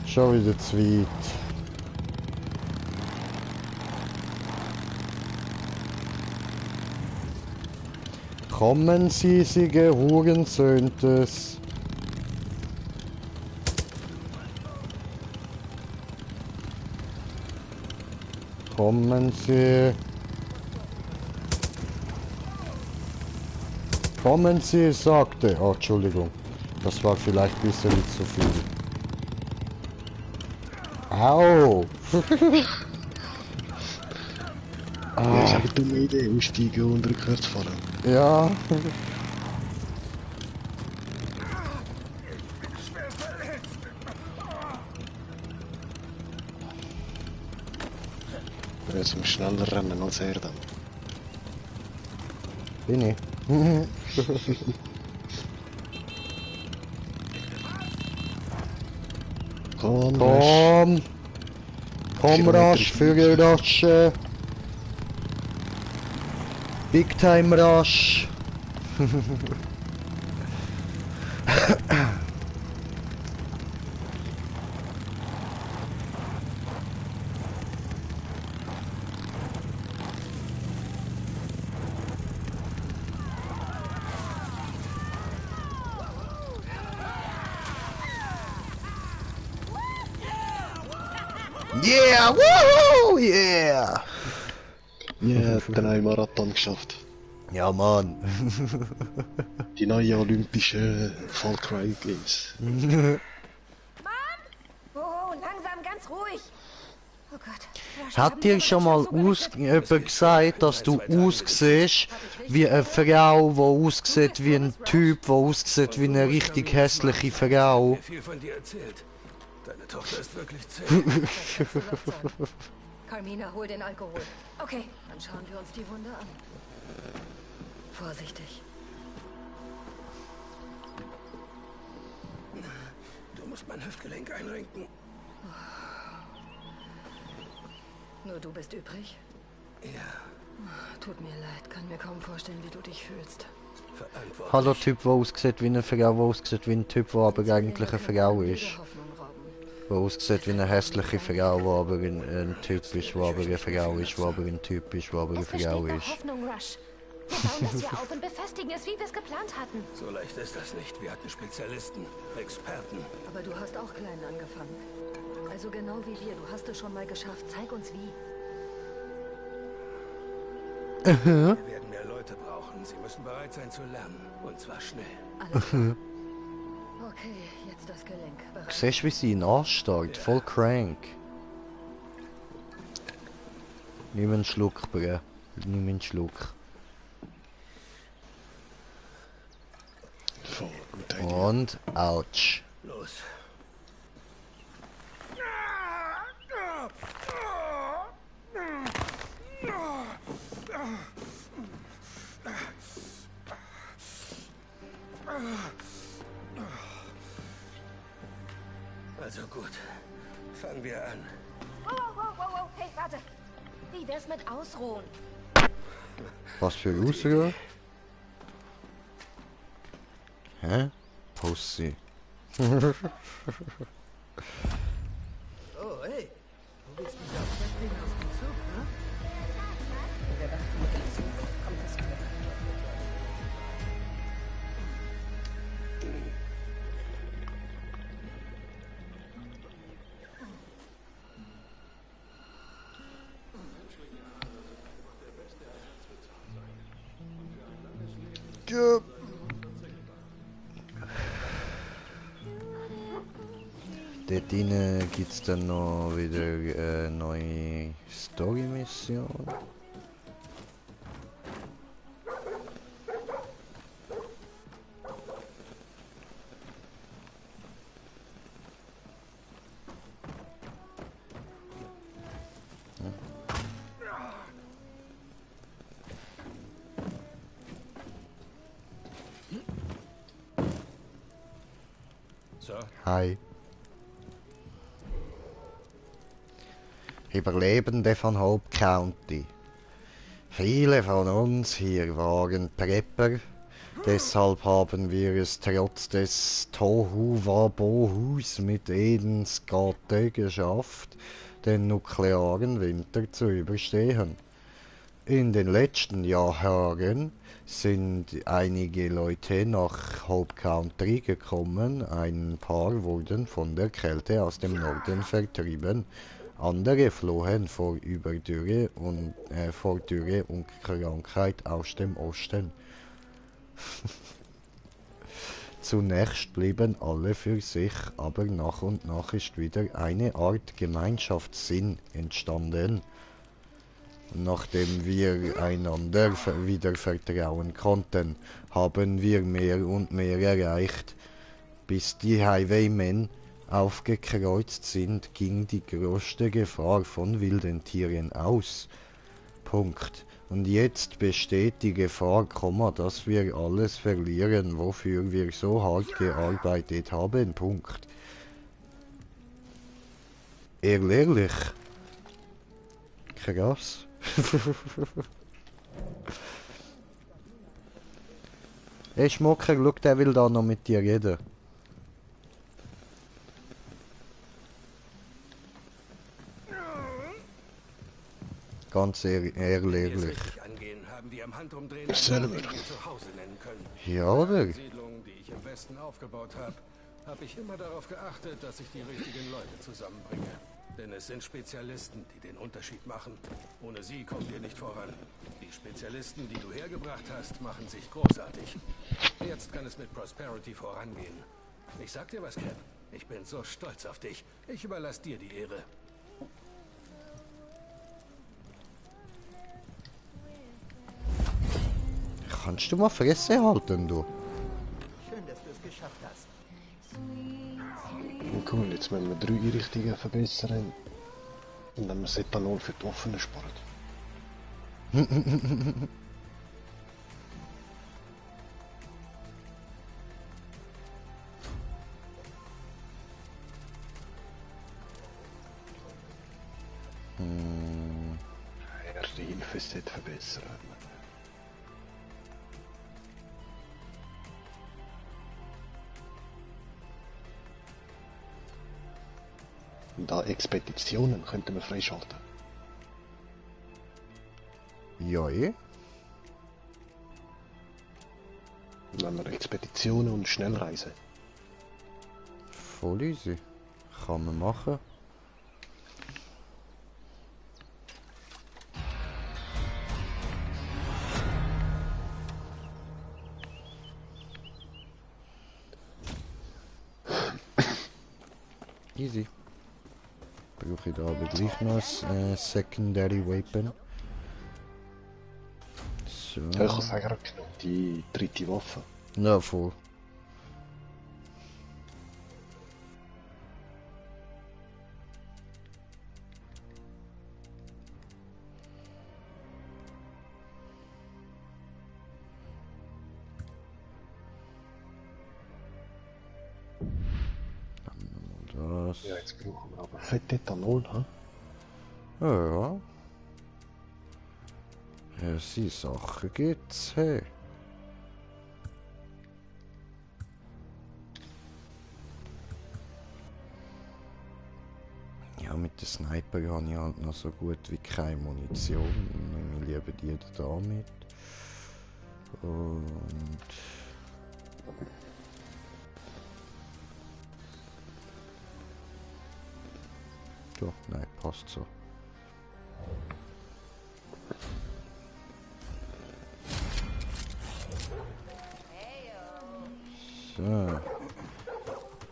Schon wieder zu weit. Kommen Sie, Sie Hurensöhntes. Kommen Sie. Kommen Sie, sagte. Oh, Entschuldigung. Das war vielleicht ein bisschen zu viel. Au! Ja, ist eine dumme Idee, aussteigen und rückwärts fahren. Ja. Jetzt muss schneller rennen als er dann. Bin ich. Komm, Komm! Komm Kilometer rasch, für rasch! Big Time Rush! Yeah! Woohoo! Yeah! Ja, den einen Marathon geschafft. Ja, Mann. Die neue olympische Far Cry Games. Oh, langsam, ganz ruhig. Oh Gott. Hat dir schon mal jemand gesagt, dass du aussiehst wie eine Frau, die aussieht wie ein Typ, der aussieht wie eine richtig hässliche Frau? Mir viel von dir erzählt. Deine Tochter ist wirklich zäh. Carmina, hol den Alkohol. Okay, dann schauen wir uns die Wunde an. Vorsichtig. Du musst mein Hüftgelenk einrenken. Nur du bist übrig? Ja, Tut mir leid, kann mir kaum vorstellen, wie du dich fühlst. verantwortlich. Hallo Typ, der aussieht wie eine Frau, der aussieht wie ein Typ, der aber eigentlich eine Frau ist. Der aussieht wie eine hässliche Frau, die aber ein Typ ist, der aber eine Frau ist, die aber ein Typ ist, die aber eine Es besteht Frau noch ist. Hoffnung, Rush. Wir bauen das hier auf und befestigen es, wie wir es geplant hatten. So leicht ist das nicht. Wir hatten Spezialisten, Experten. Aber du hast auch klein angefangen. Also genau wie wir, du hast es schon mal geschafft. Zeig uns wie. Wir werden mehr Leute brauchen. Sie müssen bereit sein zu lernen. Und zwar schnell. Alles klar. Okay, jetzt das Gelenk. Bereit. Siehst du, wie sie ihn anstarrt? Voll crank. Nimm einen Schluck, Bre. Nimm einen Schluck. Voll gute Idee. Und ouch. Los. fangen wir an. Wow. Hey, warte. Wie wär's mit Ausruhen? Was für Ausruhe? Hä? Pussy. Oh, hey. Du bist dieser Fettling aus dem Zug, ne? Ja. Dort drinnen gibt es dann noch wieder eine neue Story-Mission. So, Hi. Überlebende von Hope County. Viele von uns hier waren Prepper, deshalb haben wir es trotz des Tohu-Wabohus mit Edens Gatte geschafft, den nuklearen Winter zu überstehen. In den letzten Jahren sind einige Leute nach Hope Country gekommen, ein paar wurden von der Kälte aus dem Norden vertrieben. Andere flohen vor Dürre und Krankheit aus dem Osten. Zunächst blieben alle für sich, aber nach und nach ist wieder eine Art Gemeinschaftssinn entstanden. Nachdem wir einander wieder vertrauen konnten, haben wir mehr und mehr erreicht. Bis die Highwaymen aufgekreuzt sind, ging die größte Gefahr von wilden Tieren aus. Punkt. Und jetzt besteht die Gefahr, dass wir alles verlieren, wofür wir so hart gearbeitet haben. Punkt. Ehrlich. Krass. Hey Schmucker, schau, der will da noch mit dir reden. Ganz wenn wir es ehrlich. richtig angehen, haben wir am Handumdrehen Das sollen wir. ein Zuhause nennen können. Ja, oder? Die Siedlung, die ich im Westen aufgebaut habe ich immer darauf geachtet, dass ich die richtigen Leute zusammenbringe. Denn es sind Spezialisten, die den Unterschied machen. Ohne sie kommt ihr nicht voran. Die Spezialisten, die du hergebracht hast, machen sich großartig. Jetzt kann es mit Prosperity vorangehen. Ich sag dir was, Cap. Ich bin so stolz auf dich. Ich überlasse dir die Ehre. Kannst du mal Fresse halten, du? Schön, dass du es geschafft hast. Cool, jetzt müssen wir 3 Einrichtungen verbessern. Und dann müssen wir Ethanol für die Offenen sparen. Erste Hilfeset verbessern. Und da Expeditionen könnten wir freischalten. Ja, eh. Wenn wir Expeditionen und Schnellreisen. Voll easy. Kann man machen. Easy. Brauche ich da aber gleich noch ein Secondary Weapon. So. Ja, ich kann sagen, die dritte Waffe. Ja, voll. Dann nochmal das. Ja, jetzt brauchen wir aber Fettethanol, ha? Ja. Ja, sie Sachen gibt's, hey. Ja, mit der Sniper habe ich halt noch so gut wie keine Munition. Wir lieben die damit. Und... Ja, nein, passt so. So.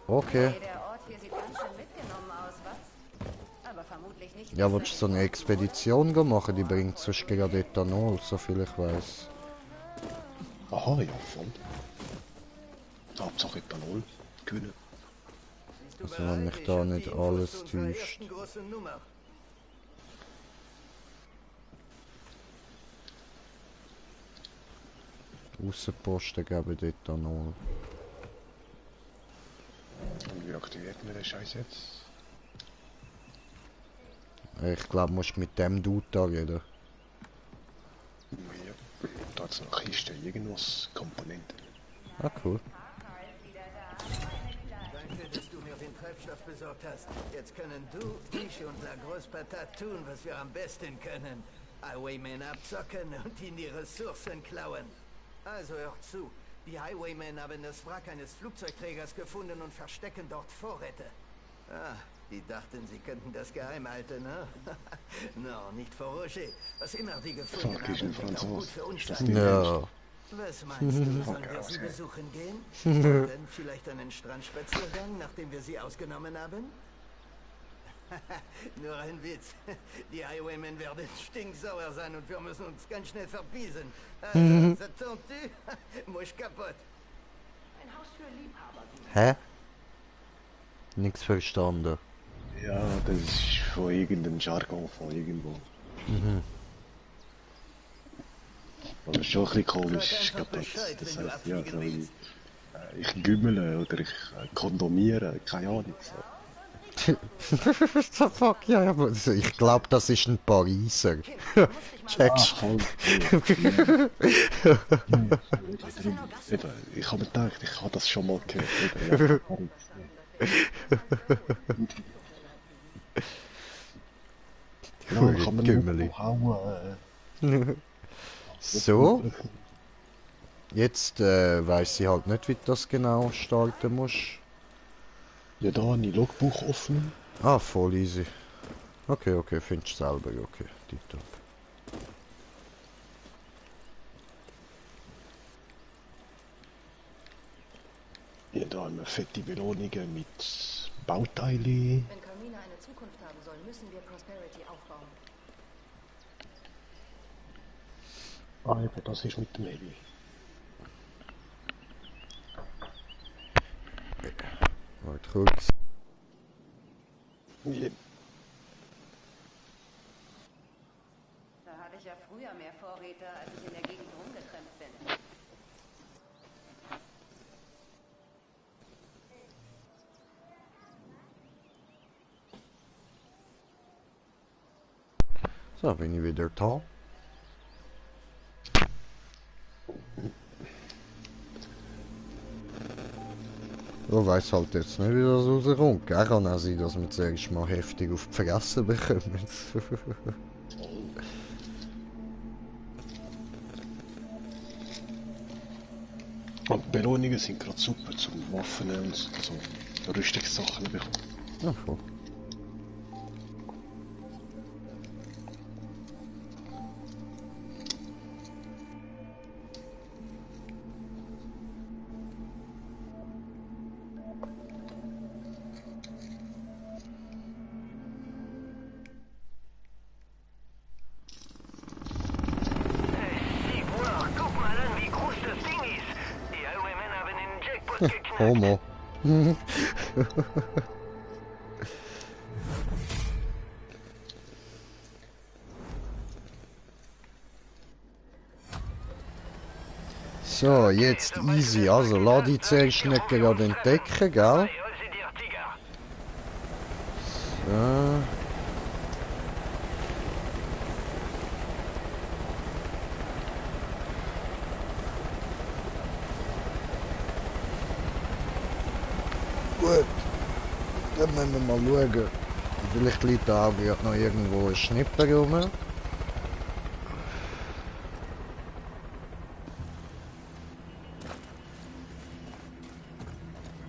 Okay. Hey, der Ort hier sieht ganz schön mitgenommen aus, was? Aber vermutlich nicht. Ja, willst du so eine Expedition machen? Die bringt sonst gerade Ethanol, soviel ich weiß. Aha, ja, voll. Hauptsache Ethanol. Gewinnen. Bist du Also, wenn bereit? mich Ich da hab die nicht Infos alles zu unserer täuscht. ersten großen Nummer. Aussenposten geben Ethanol. Und wie aktiviert man den Scheiß jetzt? Ich glaube, musst mit dem Dude da reden. Ja. Da hat's noch Kiste, irgendwas, Komponenten. Ah, cool. Danke, dass du mir den Treibstoff besorgt hast. Jetzt können du, ich und La Grosse Patate tun, was wir am besten können. Highwaymen abzocken und ihnen die Ressourcen klauen. Also hört zu. Die Highwaymen haben das Wrack eines Flugzeugträgers gefunden und verstecken dort Vorräte. Ah, die dachten, sie könnten das geheim halten, ne? No, nicht vor Roger. Was immer die gefunden Fuck, ich haben, bin wird auch gut Franzos. für uns Ist das sein. die Ja. Was meinst du, sollen wir sie besuchen gehen? Und dann vielleicht einen Strandspaziergang, nachdem wir sie ausgenommen haben? Nur ein Witz. Die Highwaymen werden stinksauer sein und wir müssen uns ganz schnell verbiesen. Also, s'attends-tu? Musch kaputt. Ein Haus für Liebhaber. Hä? Nichts verstanden. Ja, das ist von irgendeinem Jargon von irgendwo. Aber schon ein bisschen komisch. Ich Sag einfach glaube, Bescheid, das wenn du heißt, ja, abfliegen so willst. ich gümmele oder ich kondomiere, keine Ahnung. So. What the fuck? Ja, ja, aber ich glaube, das ist ein Pariser. Checkst Voll. Eben, ich habe mir gedacht, ich habe das schon mal gehört. Eben, ja, kann man Gümmeli. nur hauen. So. Jetzt weiß ich halt nicht, wie du das genau starten musst. Ja, da habe ich Logbuch offen. Ah, voll easy. Okay, okay, findest du selber, okay, tipptopp. Ja, da haben wir fette Belohnungen mit Bauteilen. Wenn Carmina eine Zukunft haben soll, müssen wir Prosperity aufbauen. Ah, eben, das ist mit dem Heli. Warte kurz. Ja, Da hatte ich ja früher mehr Vorräte, als ich in der Gegend rumgetrennt bin. So, bin ich wieder da. Ich weiß halt jetzt nicht, wie das rauskommt. Gell? Kann auch sein, dass wir zuerst mal heftig auf die Fresse bekommen. und die Belohnungen sind gerade super zum Waffen und so Rüstungssachen bekommen. Ja, voll. Hey, wow, guck mal an, wie groß das Ding ist. Die Highwaymen haben den Jackpot geknackt. Homo. So, jetzt easy. Also, lass die zuerst nicht gerade entdecken, gell? Hol sie dir, Tiger. Gut. Dann müssen wir mal schauen. Vielleicht liegt da auch gerade noch irgendwo ein Schnipper rum.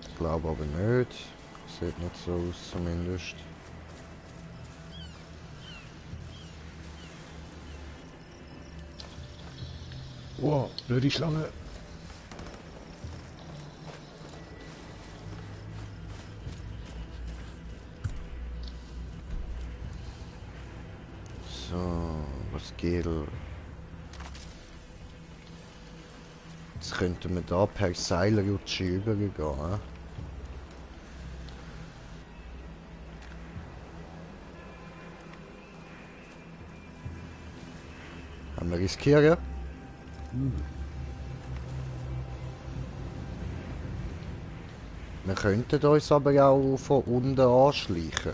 Ich glaube aber nicht. Sieht nicht so aus zumindest. Wow, blöde Schlange. So, was geht? Jetzt könnten wir da per Seilrutsche übergehen. Haben wir riskieren? Wir könnten uns aber auch von unten anschleichen.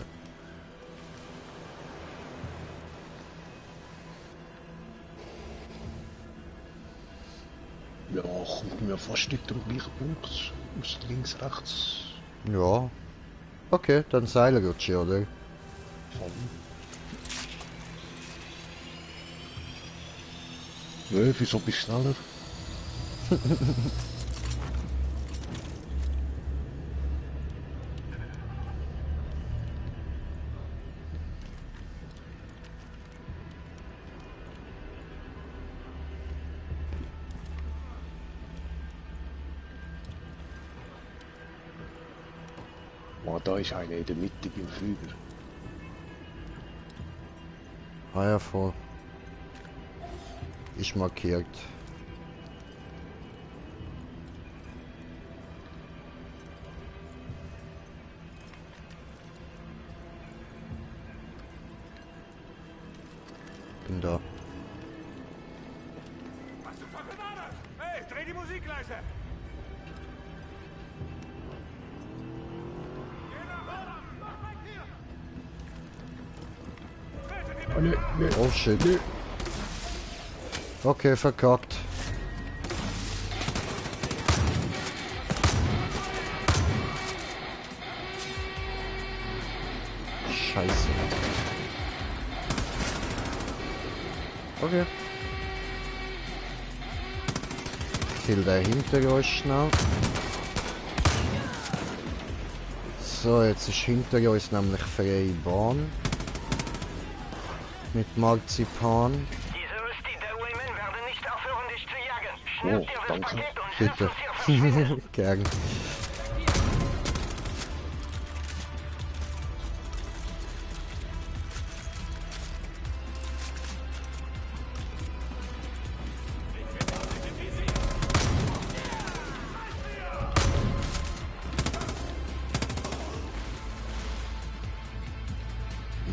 Ja, kommt mir fast nicht am gleichen Punkt. Aus links, rechts. Ja. Okay, dann Seilrutsche, oder? Ja, wieso bist du schneller? Oh, da ist einer in der Mitte beim Flüger. Ah ja, voll. Ist markiert. Bin da. Was zum Teufel war das? Hey, dreh die Musik leiser! Oh ne, ne. Oh shit. Ne. Okay, verkackt. Scheiße. Okay. Kill der hinter euch schnell. So, jetzt ist hinter uns nämlich freie Bahn. Mit Marzipan. Diese Rüsti der Wayman werden nicht aufhören, dich zu jagen. Oh, Schnapp dir das danke. Paket und Bitte. lass uns hier verschwinden. Gern.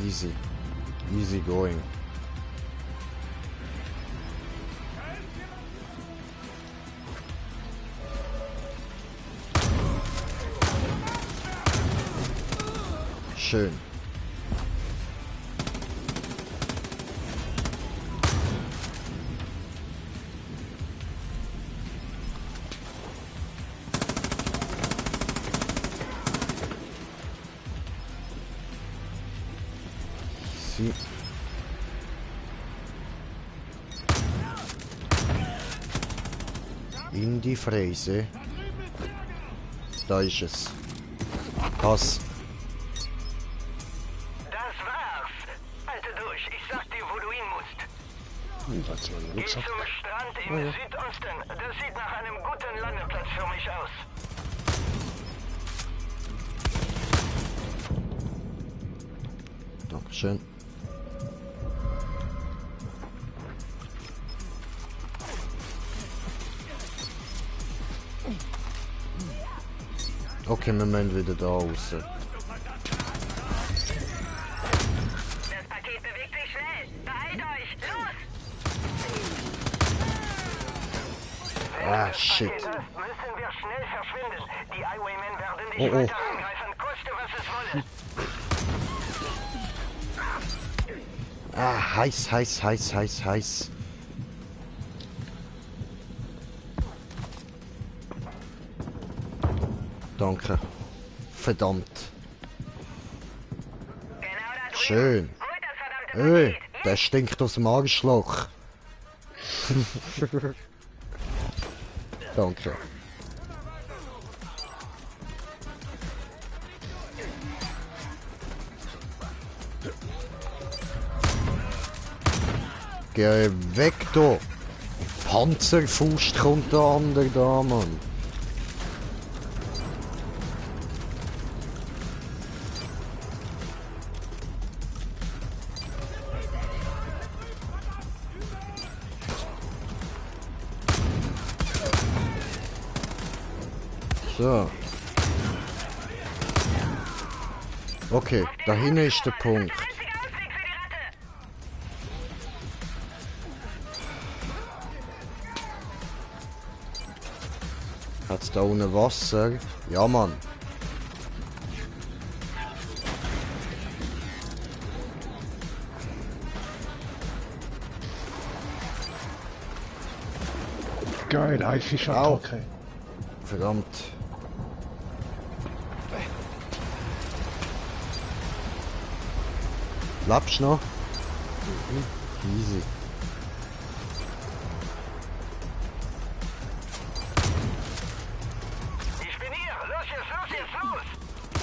Easy. Easy going. Schön. Sie. In die Fräse. Da ist es. Pass. Das war's. Halte durch, ich sag dir, wo du hin musst. Was war Geh Rucksack? zum Strand im Südosten. Das sieht nach einem guten Landeplatz für mich aus. Dankeschön. Okay, wir müssen wieder da raus. Das Paket bewegt sich schnell. Beeilt euch. Los! Ah, shit. Müssen wir schnell verschwinden. Die Highwaymen werden dich Oh, oh. weiter angreifen, koste was es wolle. Ah, heiß, heiß, heiß, heiß, heiß. Danke. verdammt. Genau da drüben. Schön. Holt das verdammte Paket. Der stinkt aus dem Arschloch. Danke. Geh weg da! Panzerfaust kommt der andere da, Mann. So. Okay, da hinten ist der Punkt. Einziger Ausweg für die Ratte. Hat's da unten Wasser? Ja, Mann. Geil, Haifisch-Attacke. Verdammt. Lebst du noch? Easy. Ich bin hier. Los jetzt, los.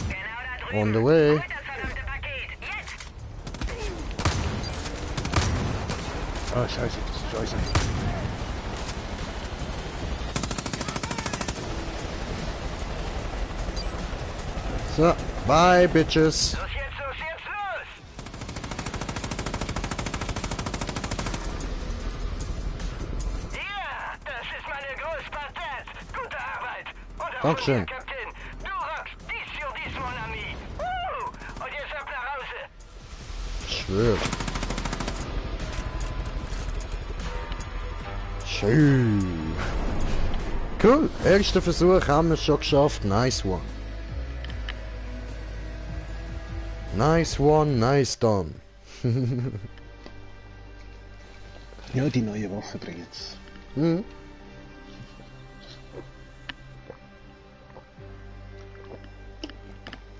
Genau da drüben. On the way. Holt das verdammte Paket. Jetzt. Ah, scheiße, scheiße. So, bye, bitches. Los jetzt, los. Ja, das ist meine Großpartei. Gute Arbeit. Und Dankeschön. Kapitän. Du rockst. Dies für dies, mon ami. Und jetzt ab nach Hause. Ich schwör. Schön. Cool, erster Versuch haben wir schon geschafft. Nice one. Nice one, nice done. Ja, die neue Waffe bringt's. Mhm.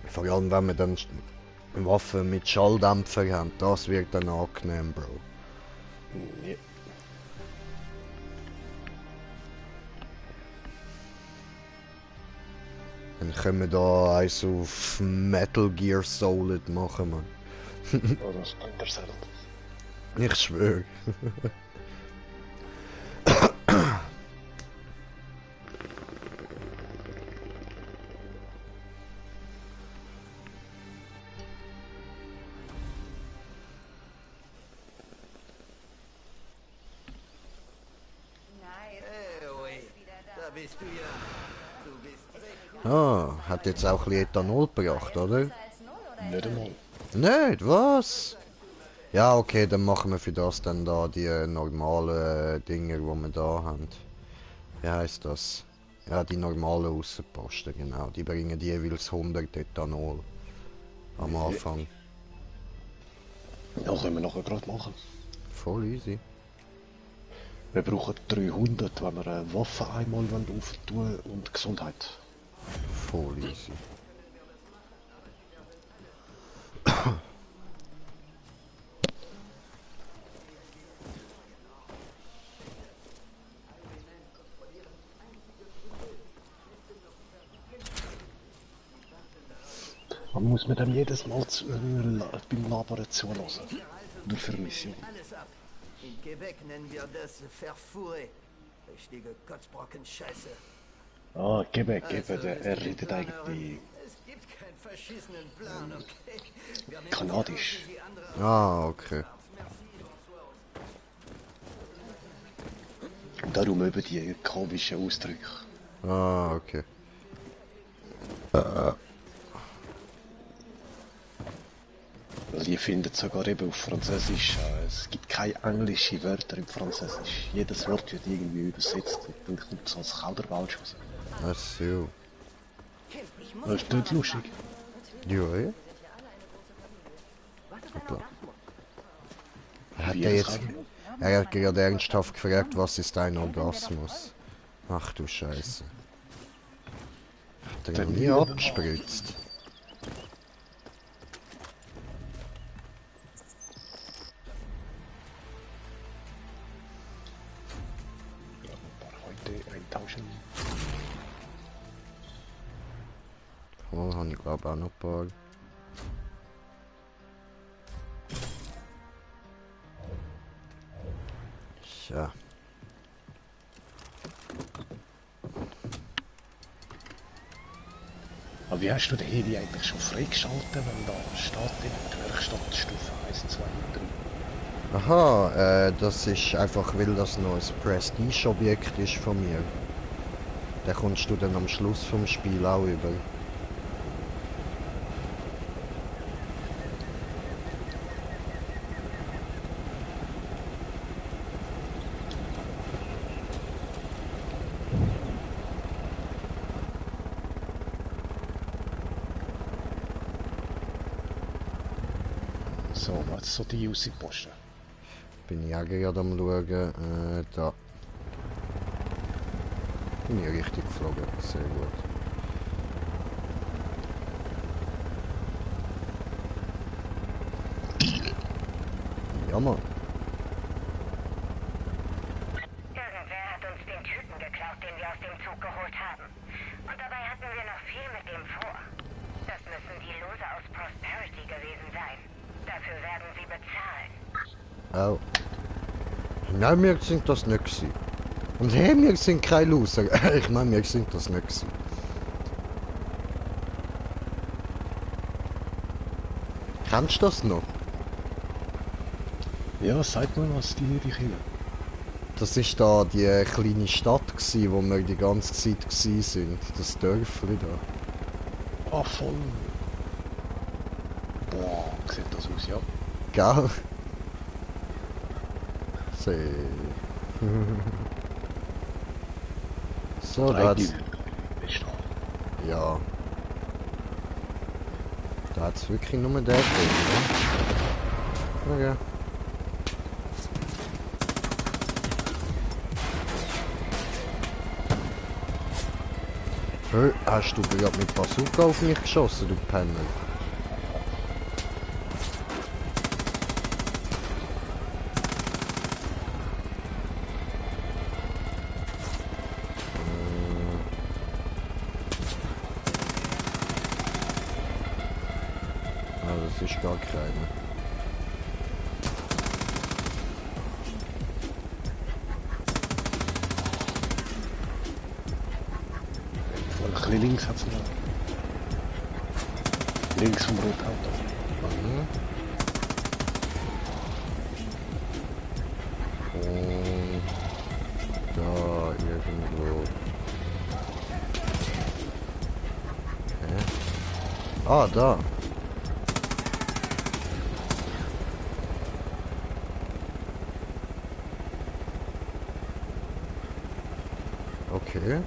Vor allem, wenn wir dann Waffen mit Schalldämpfer haben, das wird dann angenehm, Bro. Ja. Dann können wir da eins auf Metal Gear Solid machen, man. Oh, das ist interessant. Ich schwöre. Da bist du ja. Du bist weg. Ah, hat jetzt auch ein bisschen Ethanol gebracht, oder? Nicht einmal. Nicht, was? Ja, okay, dann machen wir für das dann da die normalen Dinger, die wir da haben. Wie heisst das? Ja, die normalen Aussenposten, genau. Die bringen jeweils 100 Ethanol am Anfang. Ja, können wir nachher gerade machen. Voll easy. Wir brauchen 300, wenn wir eine Waffe einmal auftun und Gesundheit. Voll easy. Man muss mir dann jedes Mal beim Labern zulassen. Nur für Mission. Alles ab. In Quebec nennen wir das Verfouré. Richtige Kotzbrocken Scheiße. Ah, Quebec, Also, er redet eigentlich Es gibt keinen verschissenen Plan, okay? Wir nehmen kanadisch. die andere Ah, okay. Und darum eben die komischen Ausdrücke. Ah, okay. Weil die finden sogar eben auf Französisch. Es gibt keine englischen Wörter im Französisch. Jedes Wort wird irgendwie übersetzt und dann kommt es als Kauderwelsch raus. Ach so. Das ist nicht lustig. Ja, ja. Hoppla. Hat Wie er das jetzt... kann. Er hat gerade ernsthaft gefragt, was ist ein Orgasmus? Ach du Scheiße. Hat er noch nie abgespritzt? Potion. Oh, habe ich glaube auch noch ein paar. Ja. Aber wie hast du den Heli eigentlich schon freigeschaltet, wenn da steht in der Werkstattstufe 1, 2 und 3? Aha, das ist einfach, weil das noch ein Prestige-Objekt ist von mir. Den kommst du dann am Schluss vom Spiel auch über. So, was so die Aussichtposten? Bin ich auch gerade am schauen. Da. Bin ich richtig geflogen. Sehr gut. Ja, Mann. Irgendwer hat uns den Typen geklaut, den wir aus dem Zug geholt haben. Und dabei hatten wir noch viel mit dem vor. Das müssen die Lose aus Prosperity gewesen sein. Dafür werden sie bezahlen. Oh. Nein, wir sind das nicht gewesen. Und hey, wir sind keine Loser. Ich meine, wir sind das nicht gewesen. Kennst du das noch? Ja, sag mal, was die Kinder. Das ist da die kleine Stadt gsi, wo wir die ganze Zeit gsi sind. Das Dörfli da. Ah, voll. Boah, sieht das aus, ja. Gell? See. So, da hat's. Ja. Da hat's wirklich nur der drin, ne? Okay. Hey, hast du gerade mit Bazooka auf mich geschossen, du Penner? Das ist gar keine. Ein bisschen links hat es noch. Links vom Rotauto. Mhm. Und da irgendwo. Hä? Ah, da. Okay.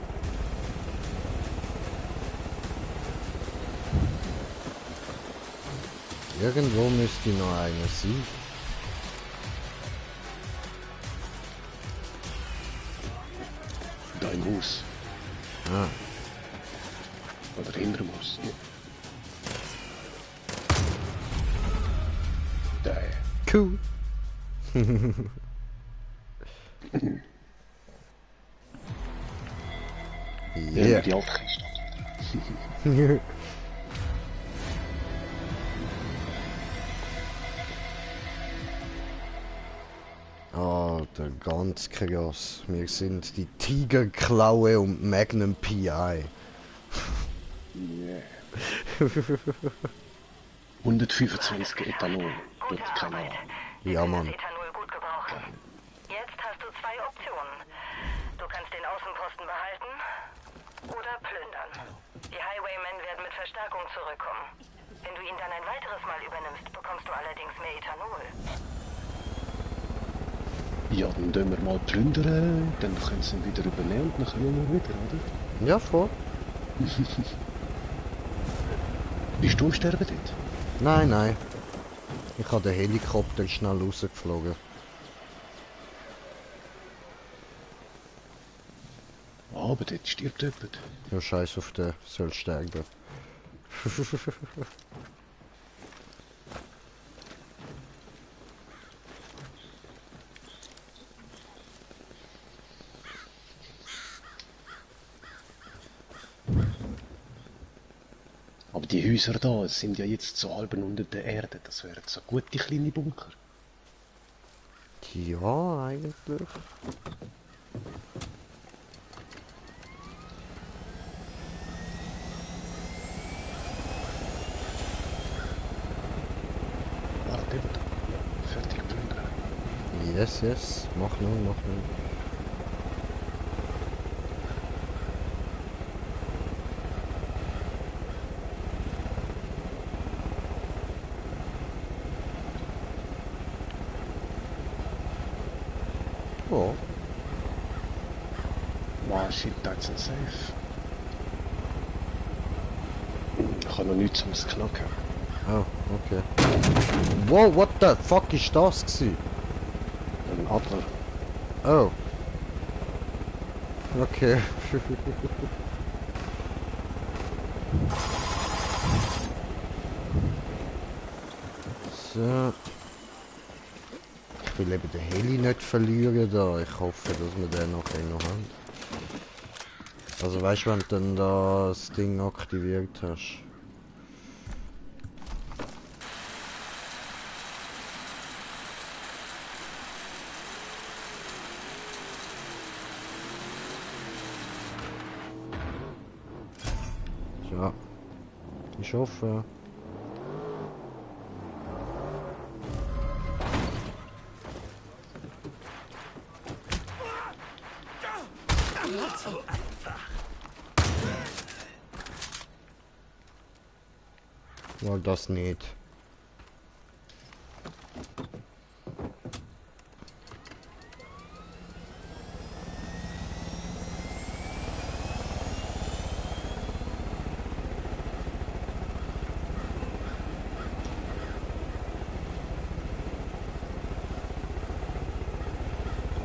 Irgendwo müsste noch eine sein. Da im Haus. Ah. Oder hinter dem Haus. Ja. Da. Cool. Ja, die alte Kiste. Alter, ganz krass. Wir sind die Tigerklaue und Magnum PI. Yeah. 125 Ethanol. Tut keine Ahnung. Ja, Mann. Ethanol gut gebrauchen. Jetzt hast du zwei Optionen. Du kannst den Außenposten behalten oder plündern. Die Highwaymen werden mit Verstärkung zurückkommen. Wenn du ihn dann ein weiteres Mal übernimmst, bekommst du allerdings mehr Ethanol. Ja, dann tun wir mal plündern, dann können sie ihn wieder übernehmen und dann kommen wir wieder, oder? Ja, voll. Bist du am Sterben dort? Nein, nein. Ich habe den Helikopter schnell rausgeflogen. Ah, aber dort stirbt jemand. Ja, scheiß auf den, soll sterben. Aber die Häuser da sind ja jetzt so halb unter der Erde. Das wären so gute kleine Bunker. Ja, eigentlich. Warte, fertig plündern. Yes, yes. Mach nur, mach nur. Oh. Wow, shit, that's ein Safe. Ich habe noch nichts ums Knacken. Oh, okay. Wow, what the fuck ist das gewesen? Ein Adler. Oh. Okay. So. Ich will eben den Heli nicht verlieren da. Ich hoffe, dass wir den noch haben. Also weißt du, wenn du dann das Ding aktiviert hast. Ja. Ich hoffe. War das nicht.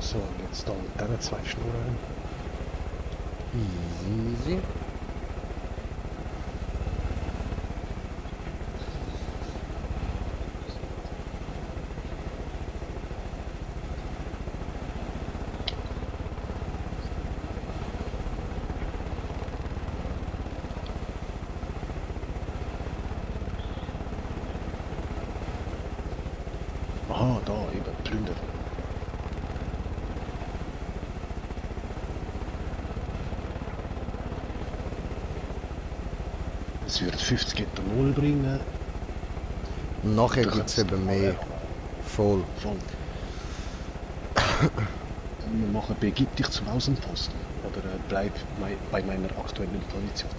So, und jetzt da mit diesen zwei Schnurren. Easy, easy. Aha, da, eben, plündern. Es würde 50 Ethanol bringen. Und nachher Du gibt es kannst- eben mehr. Voll. Voll. Wir machen, begib dich zum Außenposten. Oder bleib bei meiner aktuellen Position.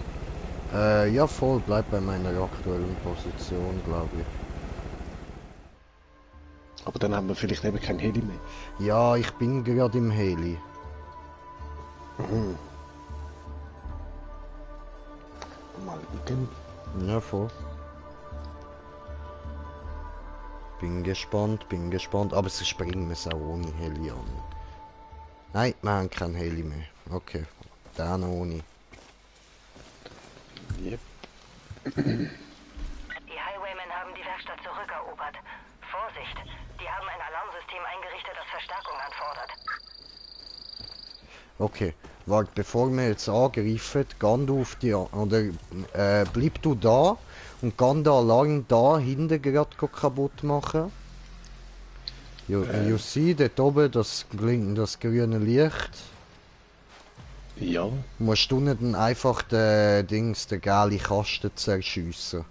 Ja voll, bleib bei meiner aktuellen Position, glaube ich. Aber dann haben wir vielleicht eben kein Heli mehr. Ja, ich bin gerade im Heli. Mhm. Mal gucken. Ja, voll. Bin gespannt, aber sie springen es auch ohne Heli an. Nein, wir haben kein Heli mehr. Okay, dann ohne. Yep. Die Highwaymen haben die Werkstatt zurückerobert. Vorsicht, die haben ein Alarmsystem eingerichtet, das Verstärkung anfordert. Okay, warte, bevor wir jetzt angreifen, geh du auf die... Oder bleib du da und geh den Alarm da hinten gerade kaputt machen. You see, dort oben das grüne Licht. Ja. Musst du nicht einfach den gelben Kasten zerschiessen.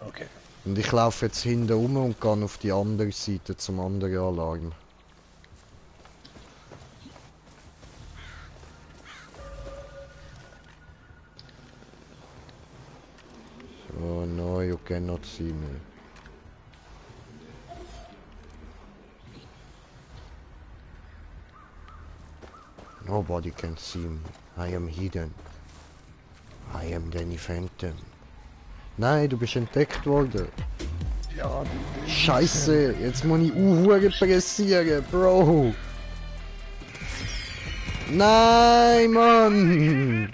Okay. Und ich laufe jetzt hinten rum und gehe auf die andere Seite zum anderen Alarm. So, no, you cannot see me. Nobody can see me. I am hidden. I am Danny Phantom. Nein, du bist entdeckt worden. Ja, Scheiße, jetzt muss ich Uhren pressieren, Bro. Nein, Mann.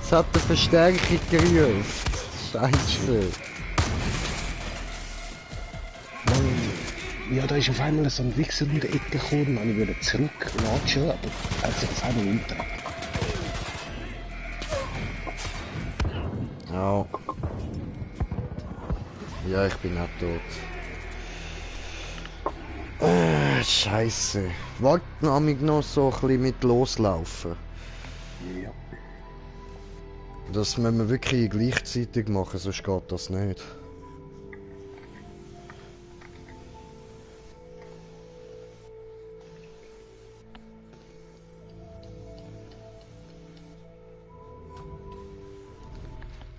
Es hat eine Verstärkung gerufen. Scheiße. ja, da ist auf einmal so ein Wichser in der Ecke gekommen und ich wollte zurücklatschen, aber er hat sich das einmal umgedreht. Au. Ja, ich bin auch tot. Scheiße. Warten am ich noch so ein bisschen mit loslaufen. Ja. Das müssen wir wirklich gleichzeitig machen, sonst geht das nicht.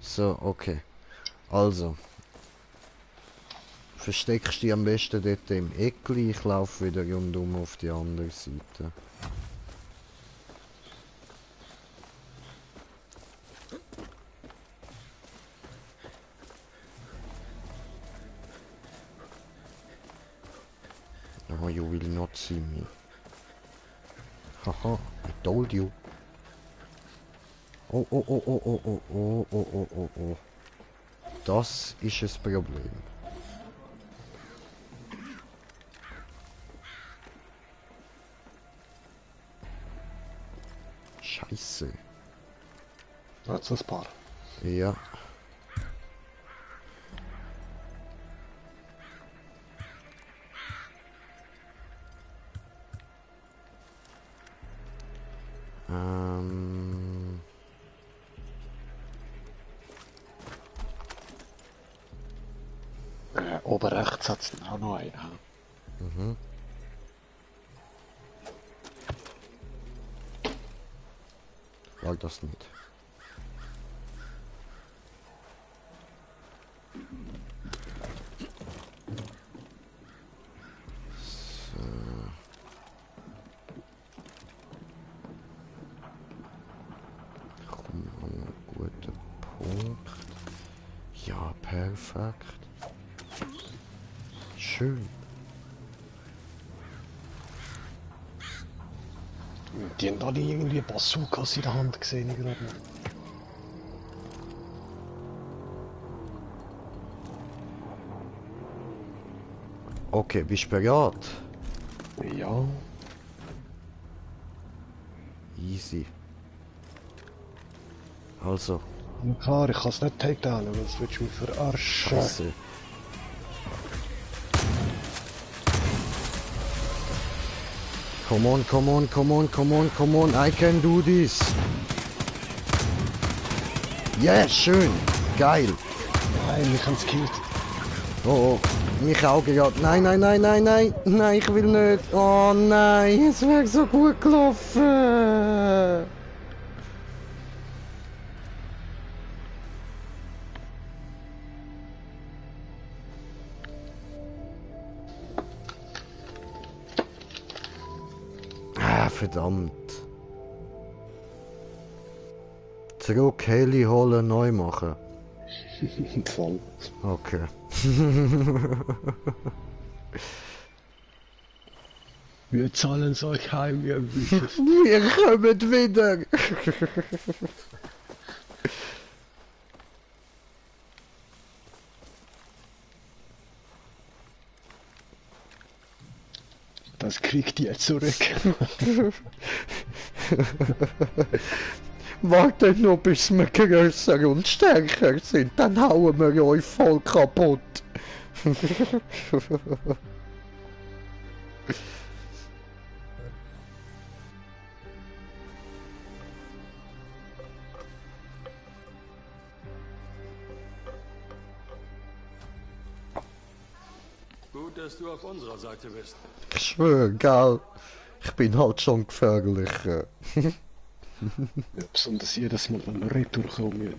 So, okay. Also. Versteckst dich am besten dort im Eckli, ich laufe wieder rundum auf die andere Seite. Oh, you will not see me. Haha, I told you. Oh, oh, oh, oh, oh, oh, oh, oh, oh, oh, oh. Das ist ein Problem. Scheiße. Da hat's ein paar. Ja. Oben rechts hat's auch noch einen. Mhm. War das nicht. So. Komm, einen guten Punkt. Ja, perfekt. Schön. Die haben alle irgendwie Bazookas in der Hand gesehen, ich glaube. Okay, bist du bereit? Ja. Easy. Also. Ja, klar, ich kann es nicht takedownen, was willst du mich verarschen? Scheiße. Come on, come on, come on, come on, come on, I can do this. Yeah, schön. Geil. Nein, mich haben's gekillt. Oh, oh, mich auch gerade. Nein, nein, nein, nein, nein. Nein, ich will nicht. Oh nein, es wäre so gut gelaufen. Ah, verdammt. Zurück, Heli holen, neu machen. Voll. Okay. Wir zahlen es euch heim, ihr Bücher. Wir kommen wieder. Das kriegt ihr zurück. Wartet nur bis wir grösser und stärker sind, dann hauen wir euch voll kaputt. Gut, dass du auf unserer Seite bist. Ich schwöre, gell? Ich bin halt schon gefährlicher. Ja, besonders jedes Mal, wenn wir retour kommen.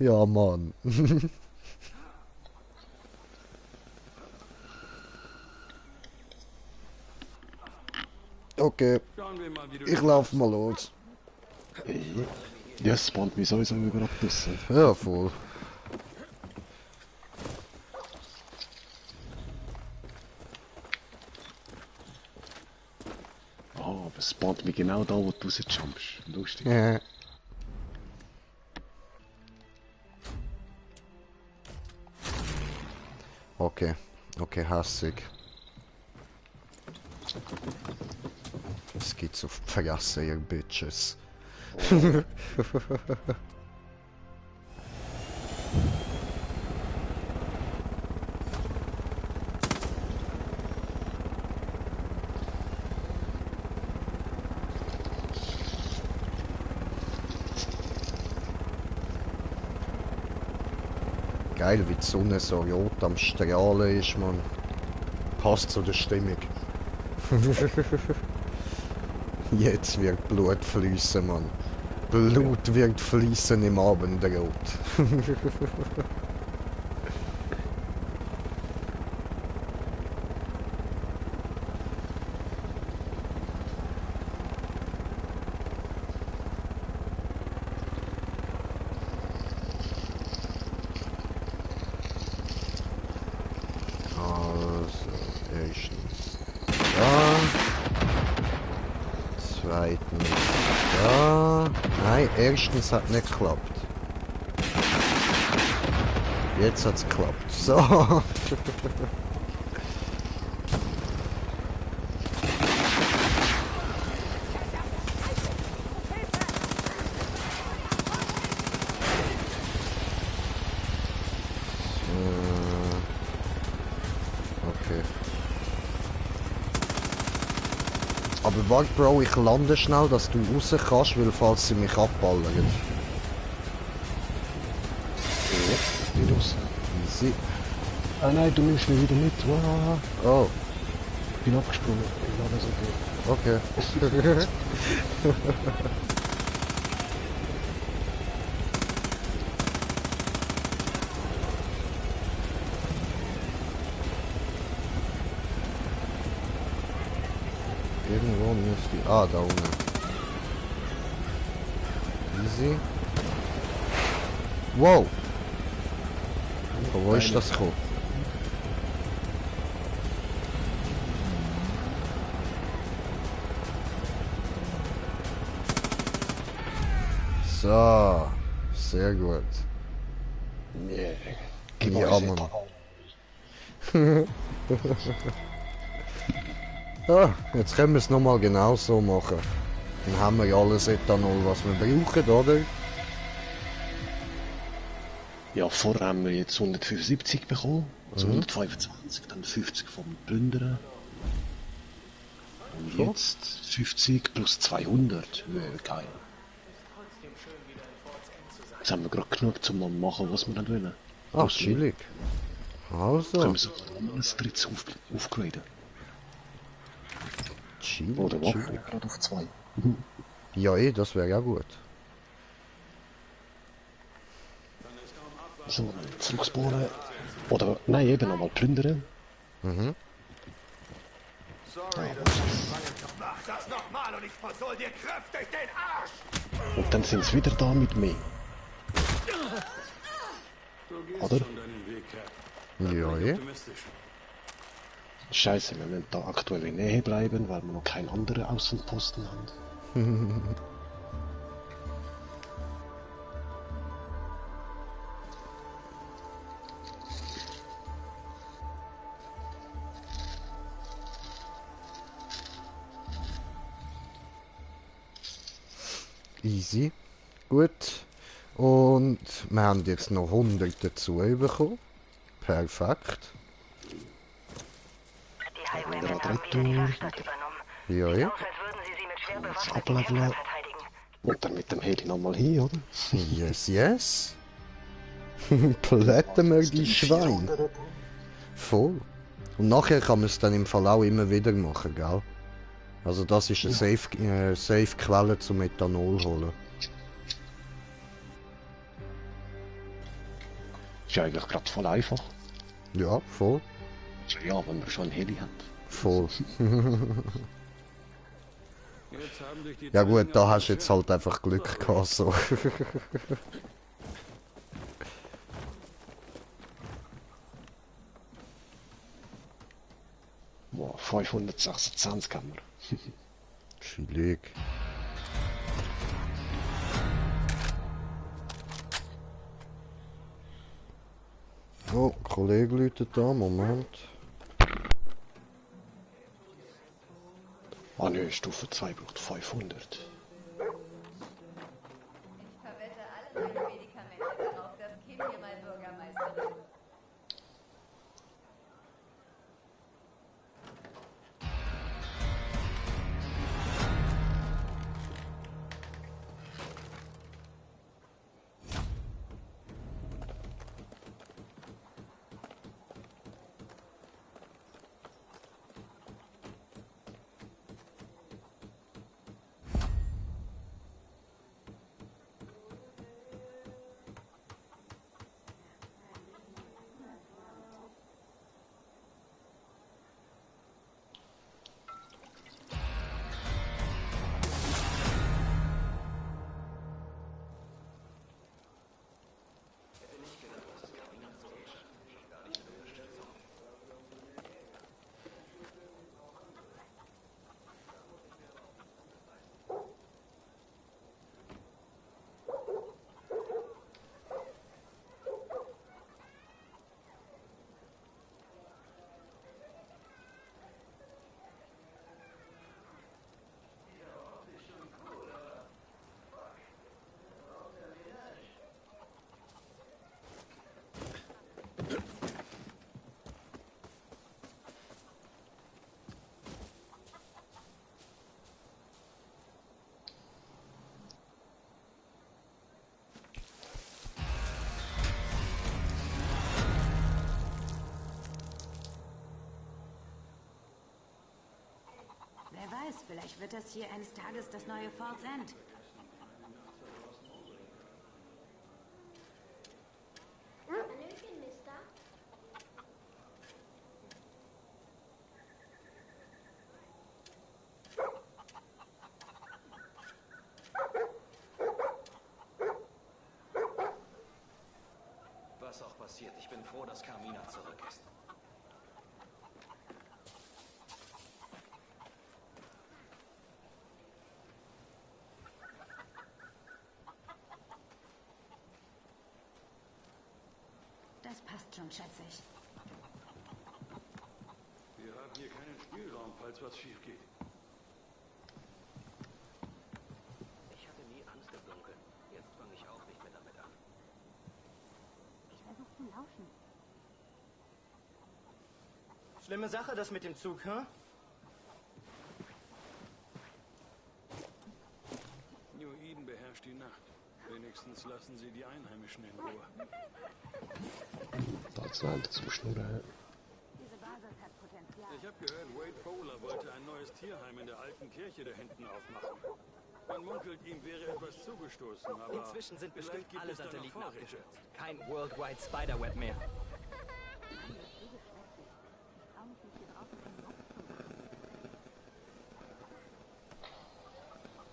Ja, Mann. Okay, Schauen wir mal, wie du ich lauf mal los. Ja, es spawnt mich sowieso überall draussen. Ja, voll. Ah, aber es spawnt mich genau da, wo du rausjumpst. Lustig. Ja. Okay, okay, hassig. Es geht so Fresse, ihr Bitches. Geil, wie die Sonne so rot am Strahlen ist, man. Passt zu der Stimmung. Jetzt wird Blut fließen, man. Blut wird fließen im Abendrot. Erstens da. Zweitens da. Nein, erstens hat nicht geklappt. Jetzt hat's geklappt. So. Okay. Aber warte, Bro, ich lande schnell, dass du raus kannst, weil falls sie mich abballern. Ja, nicht raus. Easy. Ah nein, du nimmst mich wieder mit. Wow. Oh, Ich bin abgesprungen. Ich glaube, es okay. Irgendwo müsste ich... Ah, da unten. Easy. Wow! Von wo ist das gekommen? So, sehr gut. Yeah. Gib Ja, uns Mann. Etanol. Ah, jetzt können wir es nochmal genau so machen. Dann haben wir ja alles Ethanol, was wir brauchen, oder? Ja, vorher haben wir jetzt 175 bekommen, also 125, dann 50 vom Plündern. Und So. jetzt 50 plus 200. Geil. Jetzt haben wir gerade genug zum noch machen, was wir dann wollen. Ah, chillig. Können Also, wir sogar noch ein drittes aufgraden. chillig, Oder was? chillig. Gerade auf 2. Ja, das wäre ja gut. So, zurückspawnen. Oder, nein, eben nochmal plündern. Mhm. Mach das nochmal und ich versohl dir kräftig den Arsch! Und dann sind sie wieder da mit mir. Oder? Deinen Weg, Cap. Ja, Optimistisch. Scheiße, wir müssen da aktuell in Nähe bleiben, weil wir noch keinen anderen Außenposten haben. Easy. Gut. Und wir haben jetzt noch 100 dazu bekommen. Perfekt. Die Highwaymen haben wieder die Werkstatt übernommen. Ja, Sieht ja. aus, als würden sie sie mit schwer Das bewaffneten ableveln. Kämpfern verteidigen. Und dann mit dem Heli nochmal hin, oder? Yes, yes. Plätten wir die Schweine. Voll. Und nachher kann man es dann im Fall auch immer wieder machen, gell? Also das ist eine safe Quelle zum Ethanol holen. Ist ja eigentlich gerade voll einfach. Ja, voll. Also ja, wenn man schon einen Heli hat. Voll. Jetzt haben dich die Ja gut, Zwillinge da hast du jetzt halt einfach Glück gehabt, so. Boah, 526 haben wir. Chillig. Oh, Kollege läutet da, Moment. Ah nö, Stufe 2 braucht 500. Ich verwette alle meine Medikamente darauf, dass Kim hier mal weiß, vielleicht wird das hier eines Tages das neue Ford's End. Hallöchen, Mister. Was auch passiert, ich bin froh, dass Carmina zurück ist. Das passt schon, schätze ich. Wir haben hier keinen Spielraum, falls was schief geht. Ich hatte nie Angst im Dunkeln. Jetzt fange ich auch nicht mehr damit an. Ich versuche zu lauschen. Schlimme Sache, das mit dem Zug, hm? New Eden beherrscht die Nacht. Wenigstens lassen sie die Einheimischen in Ruhe. Da sind zum Schnurren. Diese Basis hat Potenzial. Ich habe gehört, Wade Fowler wollte ein neues Tierheim in der alten Kirche da hinten aufmachen. Man munkelt, ihm wäre etwas zugestoßen, aber Inzwischen sind bestimmt vielleicht gibt alle es da noch Satelliten Vorräte. abgestürzt. Kein Worldwide Spiderweb mehr.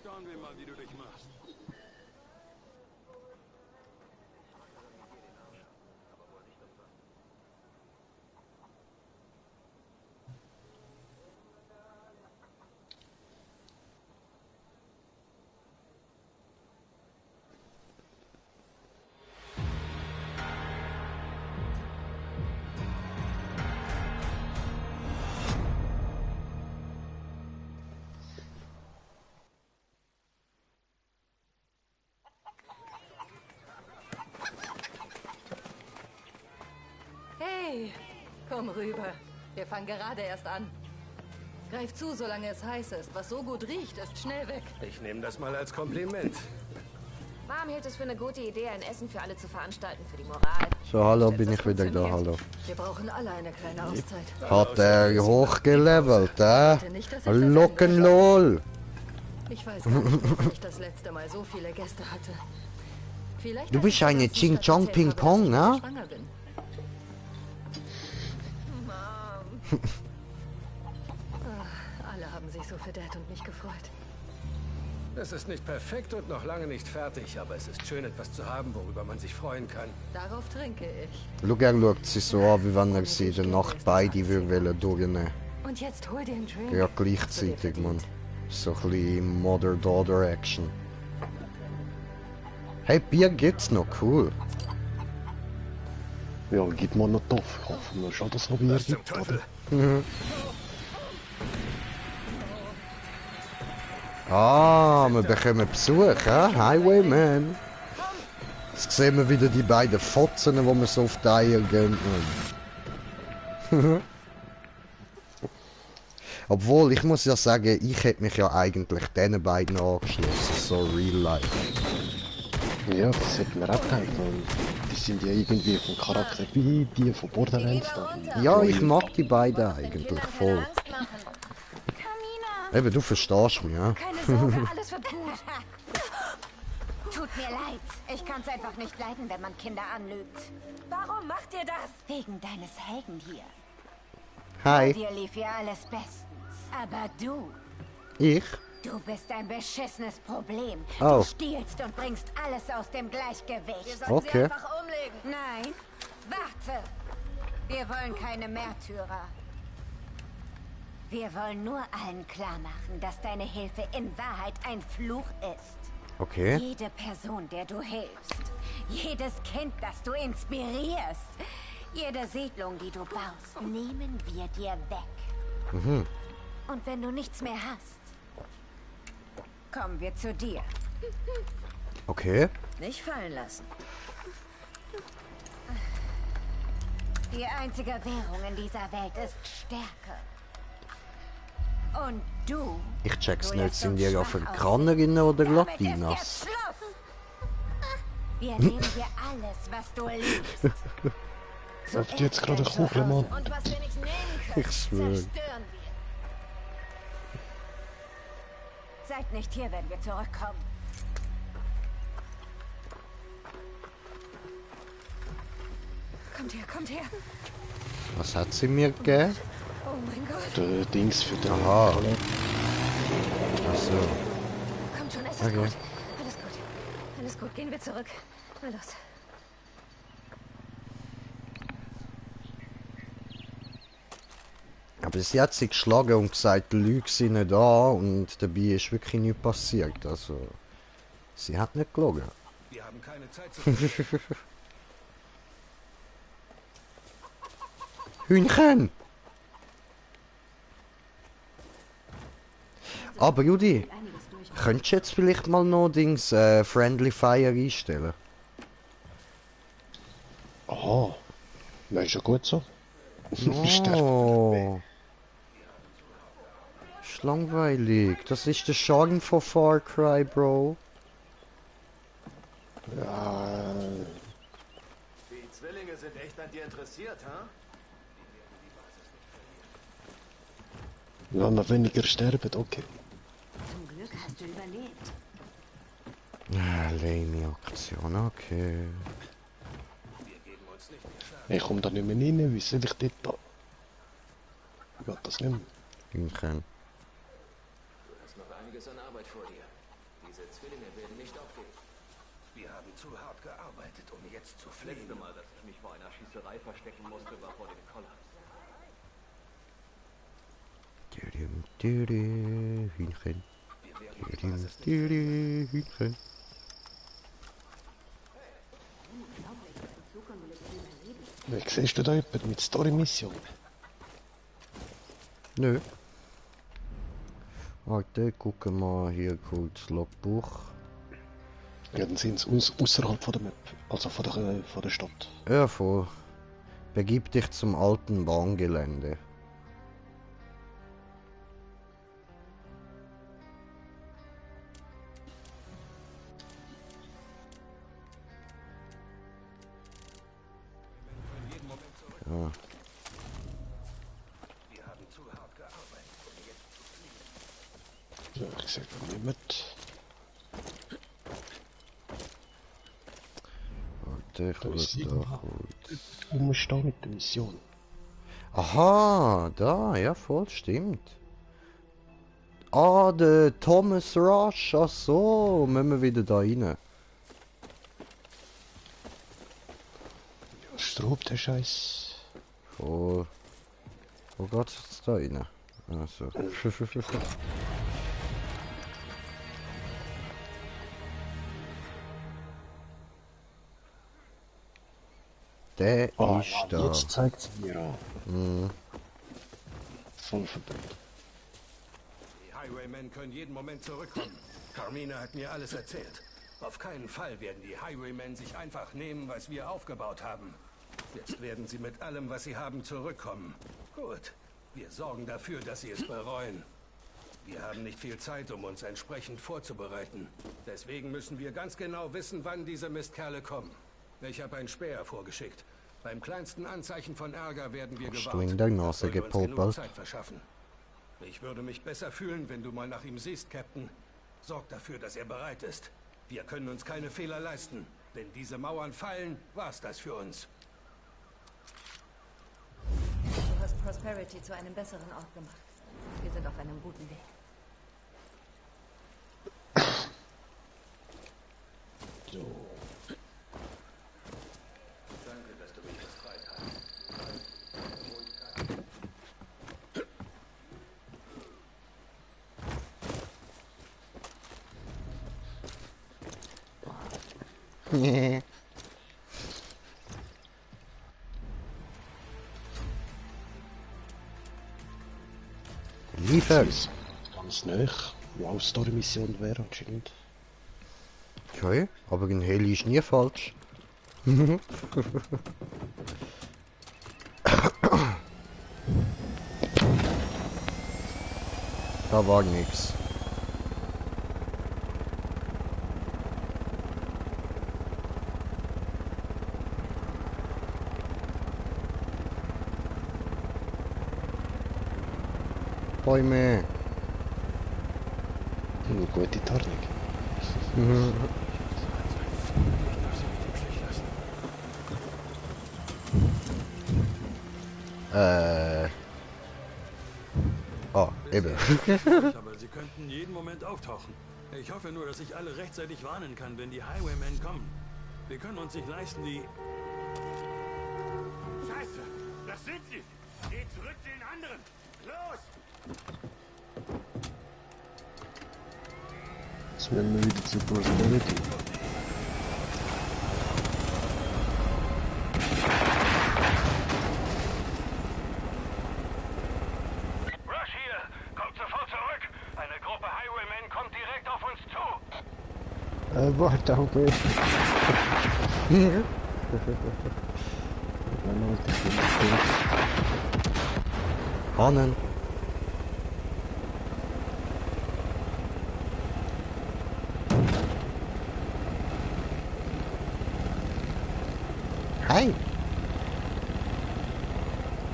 Schauen wir mal, wie du dich machst. Hey, komm rüber. Wir fangen gerade erst an. Greif zu, solange es heiß ist. Was so gut riecht, ist schnell weg. Ich nehme das mal als Kompliment. Mom hielt es für eine gute Idee, ein Essen für alle zu veranstalten, für die Moral. So, hallo, Schätze, bin das ich wieder da, hallo. Wir brauchen alle eine kleine Auszeit. Hat er hochgelevelt, Nicht, dass ich das Lockenlol. Ich weiß gar nicht, wann ich das letzte Mal so viele Gäste hatte. Vielleicht Du als bist ich eine letztens Ching Chong erzählt Ping habe, dass Pong, ich ne? schwanger bin. Alle haben sich so für Dad und mich gefreut. Es ist nicht perfekt und noch lange nicht fertig, aber es ist schön, etwas zu haben, worüber man sich freuen kann. Darauf trinke ich. Schau, er schaut sie so an, wie wenn er sie in der Nacht beide würde durchnehmen. Und jetzt hol dir einen Drink. Ja, gleichzeitig, Mann. So ein bisschen Mother-Daughter-Action. Hey, Bier gibt's noch, cool. Ja, gib mal noch Toff. Ich hoffe nur schon, dass noch Bier gibt, oder? Ah, wir bekommen Besuch, hä? Highwayman. Jetzt sehen wir wieder die beiden Fotzen, die wir so auf die Eier gehen. Obwohl, ich muss ja sagen, ich hätte mich ja eigentlich diesen beiden angeschlossen, so real life. Ja, das hätte mir auch gedacht. Und die sind ja irgendwie vom Charakter wie die von Borderlands. Da. Ja, ich mag die beiden eigentlich voll. Eben, du verstehst mich, ja? Keine Sorge, alles wird gut. Tut mir leid. Ich kann's einfach nicht leiden, wenn man Kinder anlügt. Warum macht ihr das? Wegen deines Helden hier. Hi. Dir lief ja alles bestens. Aber du, Ich? du bist ein beschissenes Problem. Oh. Du stiehlst und bringst alles aus dem Gleichgewicht. Okay. Sie einfach umlegen. Nein, warte. Wir wollen keine Märtyrer. Wir wollen nur allen klar machen, dass deine Hilfe in Wahrheit ein Fluch ist. Okay. Jede Person, der du hilfst, jedes Kind, das du inspirierst, jede Siedlung, die du baust, nehmen wir dir weg. Mhm. Und wenn du nichts mehr hast, kommen wir zu dir. Okay. Nicht fallen lassen. Die einzige Währung in dieser Welt ist Stärke. Und du... Ich check's du nicht, lässt sind uns die schwach Afrikanerinnen oder aussehen. Damit ist Latinas? jetzt Schluss. Wir nehmen dir alles, was du liebst. Läuft jetzt gerade ein Kuchen, Mann. Und was wir nicht nehmen können, Ich schwöre. zerstören wir. Seid nicht hier, wenn wir zurückkommen. Kommt her, kommt her. Was hat sie mir gegeben? Oh mein Gott. Der Dings für den... Aha. Achso. Kommt schon, es ist Okay. gut. Alles gut. Alles gut, gehen wir zurück. Na los. Aber sie hat sie geschlagen und gesagt, die Lüge sind nicht da und dabei ist wirklich nichts passiert. Also, sie hat nicht gelogen. Wir haben keine Zeit zu verlieren. Hühnchen! Aber Judy, könntest du jetzt vielleicht mal noch Dings Friendly Fire einstellen? Aha. Na, ist ja gut so. Oh. Ist langweilig. Das ist der Charme von Far Cry, Bro. Ja. Die Zwillinge sind echt an dir interessiert, ha? Wenn wir weniger sterben, okay. Zum Glück hast du überlebt. Ah, lame Aktion, okay. Ich komme da nicht mehr rein, wie soll ich dort da? Geht das nicht mehr? Hühnchen. Du hast noch einiges an Arbeit vor dir. Diese Zwillinge werden nicht aufgeben. Wir haben zu hart gearbeitet, um jetzt zu Das fliehen. letzte Mal, dass ich mich vor einer Schießerei verstecken musste, war vor dem Koller. Hühnchen. Hühnchen. Wie siehst du da jemanden mit Story-Mission? Nö. Warte, gucken wir hier kurz Logbuch. Ja, dann sind sie außerhalb von der Map, also von der Stadt. Ja, voll. Begib dich zum alten Bahngelände. Ja. Wir haben zu hart gearbeitet, um jetzt zu fliehen. Ja, ich sag da nicht mit. Warte, ich will da kurz. Du musst da mit der Mission. Aha, da, ja voll, stimmt. Ah, der Thomas Rush, ach so, müssen wir wieder da rein. Ja, Strob, der Scheiß. Voll. Wo geht's jetzt da rein? Also. Der Ah, ist ja, da. jetzt zeigt es mir an. Mhm. Voll verdammt. Die Highwaymen können jeden Moment zurückkommen. Carmina hat mir alles erzählt. Auf keinen Fall werden die Highwaymen sich einfach nehmen, was wir aufgebaut haben. Jetzt werden sie mit allem, was sie haben, zurückkommen. Gut, wir sorgen dafür, dass sie es bereuen. Wir haben nicht viel Zeit, um uns entsprechend vorzubereiten. Deswegen müssen wir ganz genau wissen, wann diese Mistkerle kommen. Ich habe einen Späher vorgeschickt. Beim kleinsten Anzeichen von Ärger werden wir Hast gewarnt. du in der Nase Das sollte uns genug gepopelt? Zeit verschaffen. Ich würde mich besser fühlen, wenn du mal nach ihm siehst, Captain. Sorg dafür, dass er bereit ist. Wir können uns keine Fehler leisten. Wenn diese Mauern fallen, war's das für uns. Du hast Prosperity zu einem besseren Ort gemacht. Wir sind auf einem guten Weg. So. Danke, dass du mich befreit hast. Liefer! Ganz nah. Wow, Story-Mission wäre anscheinend. Okay, aber ein Heli ist nie falsch. Da war nix. Bäume. Eine gute Tarnung. Oh, eben. Aber sie könnten jeden Moment auftauchen. Ich hoffe nur, dass ich alle rechtzeitig warnen kann, wenn die Highwaymen kommen. Wir können uns nicht leisten, die... Scheiße, das sind sie. Geh zurück zu den anderen. Los! Jetzt werden wir wieder zu Prosperity. Rush hier! Kommt sofort zurück! Eine Gruppe Highwaymen kommt direkt auf uns zu! Warte auf mich. Hannen. Hi.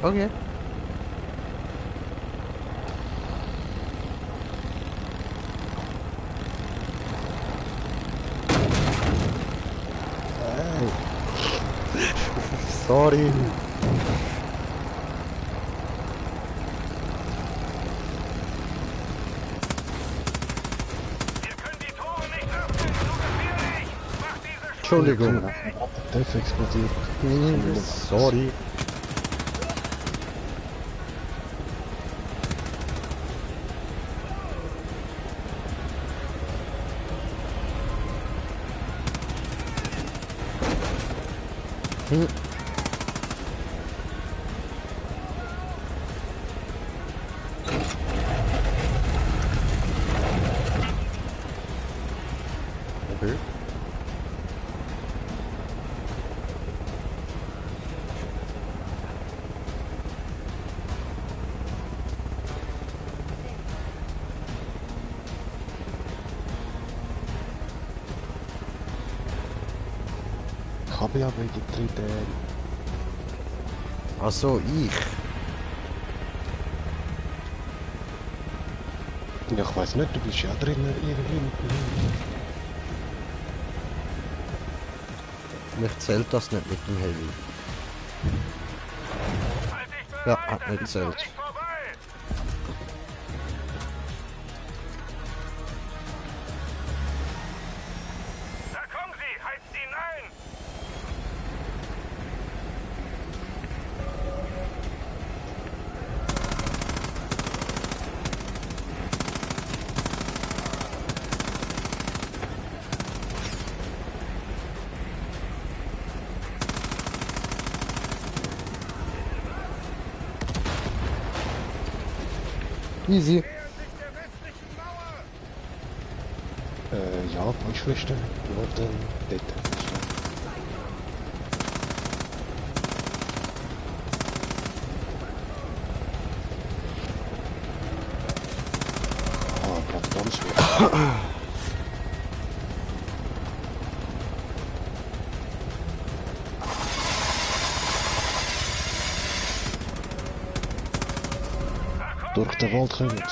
Okay. Sorry. Entschuldigung. Der ist explodiert. Sorry. Okay. Ich habe ja wieder drin. Ach so, ich. Ja, ich weiß nicht, du bist ja drin irgendwie. Mich zählt das nicht mit dem Heavy. Ja, hat nicht zählt. Da kommen sie! Heizt ihn ein! Easy. Ja, Buschweste. Norden, dort. Ah, bleibt ganz schwer. Durch den Wald kommen sie. Die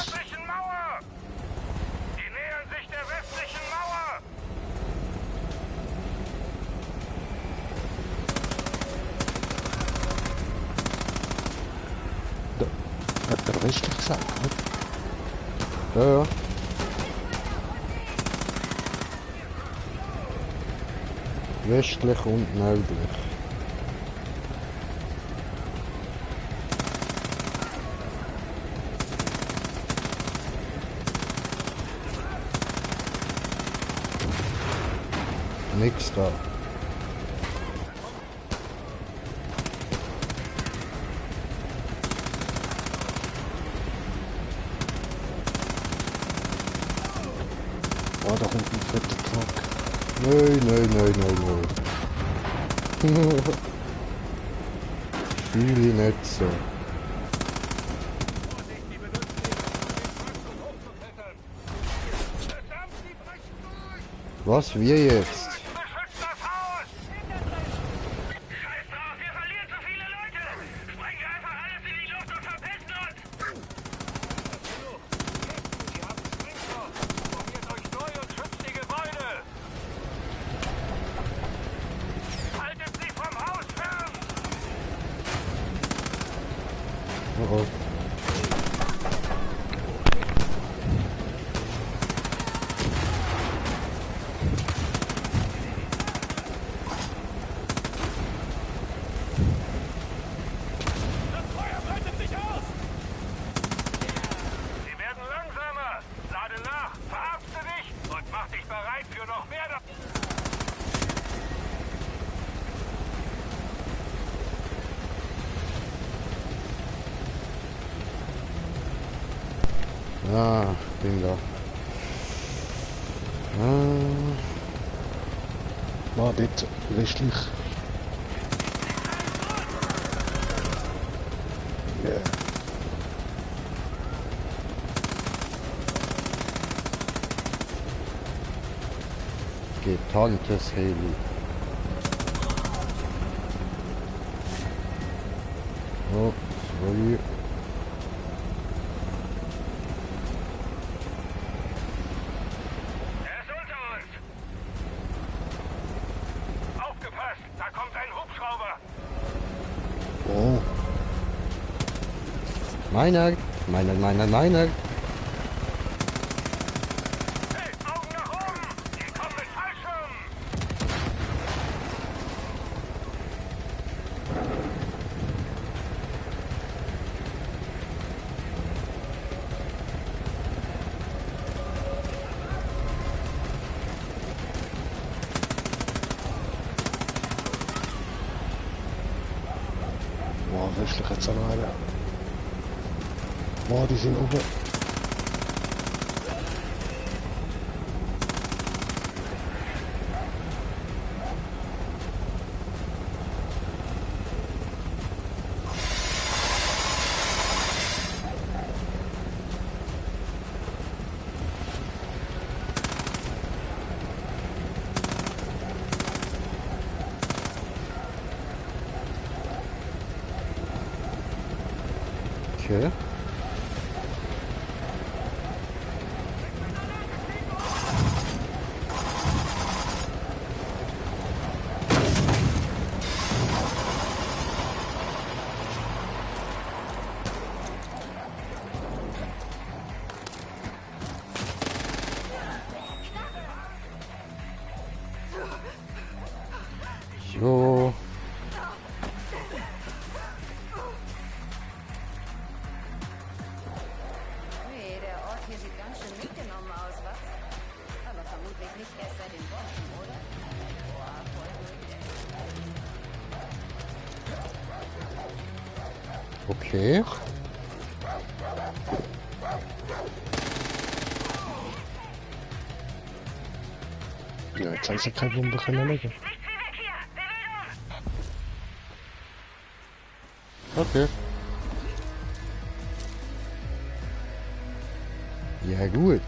nähern sich der westlichen Mauer! Hat er westlich gesagt, ne? Ja, ja. Westlich und nördlich. Nix da. Oh, da kommt ein fetter Truck. Nein. Fühle ich nicht so. Was, wir jetzt? Bro. Das Feuer breitet sich aus! Sie werden langsamer! Lade nach, verarzte dich und mach dich bereit für noch mehr... Ah, bin da. War dort westlich. Ja. Getarntes Heli. Oh, sorry. Er ist unter uns! Aufgepasst, da kommt ein Hubschrauber! Oh. Meiner. Hey, Augen nach oben! Die kommen mit Fallschirm! Boah, westlich hat's auch noch einen. Boah, die sind oben. Okay. So. Nee, der Ort hier sieht ganz schön mitgenommen aus, was? Aber vermutlich nicht erst seit den Bomben, oder? Boah, voll gut. Okay. Ja, jetzt haben sie keine Bombe können legen. Okay. Ja gut.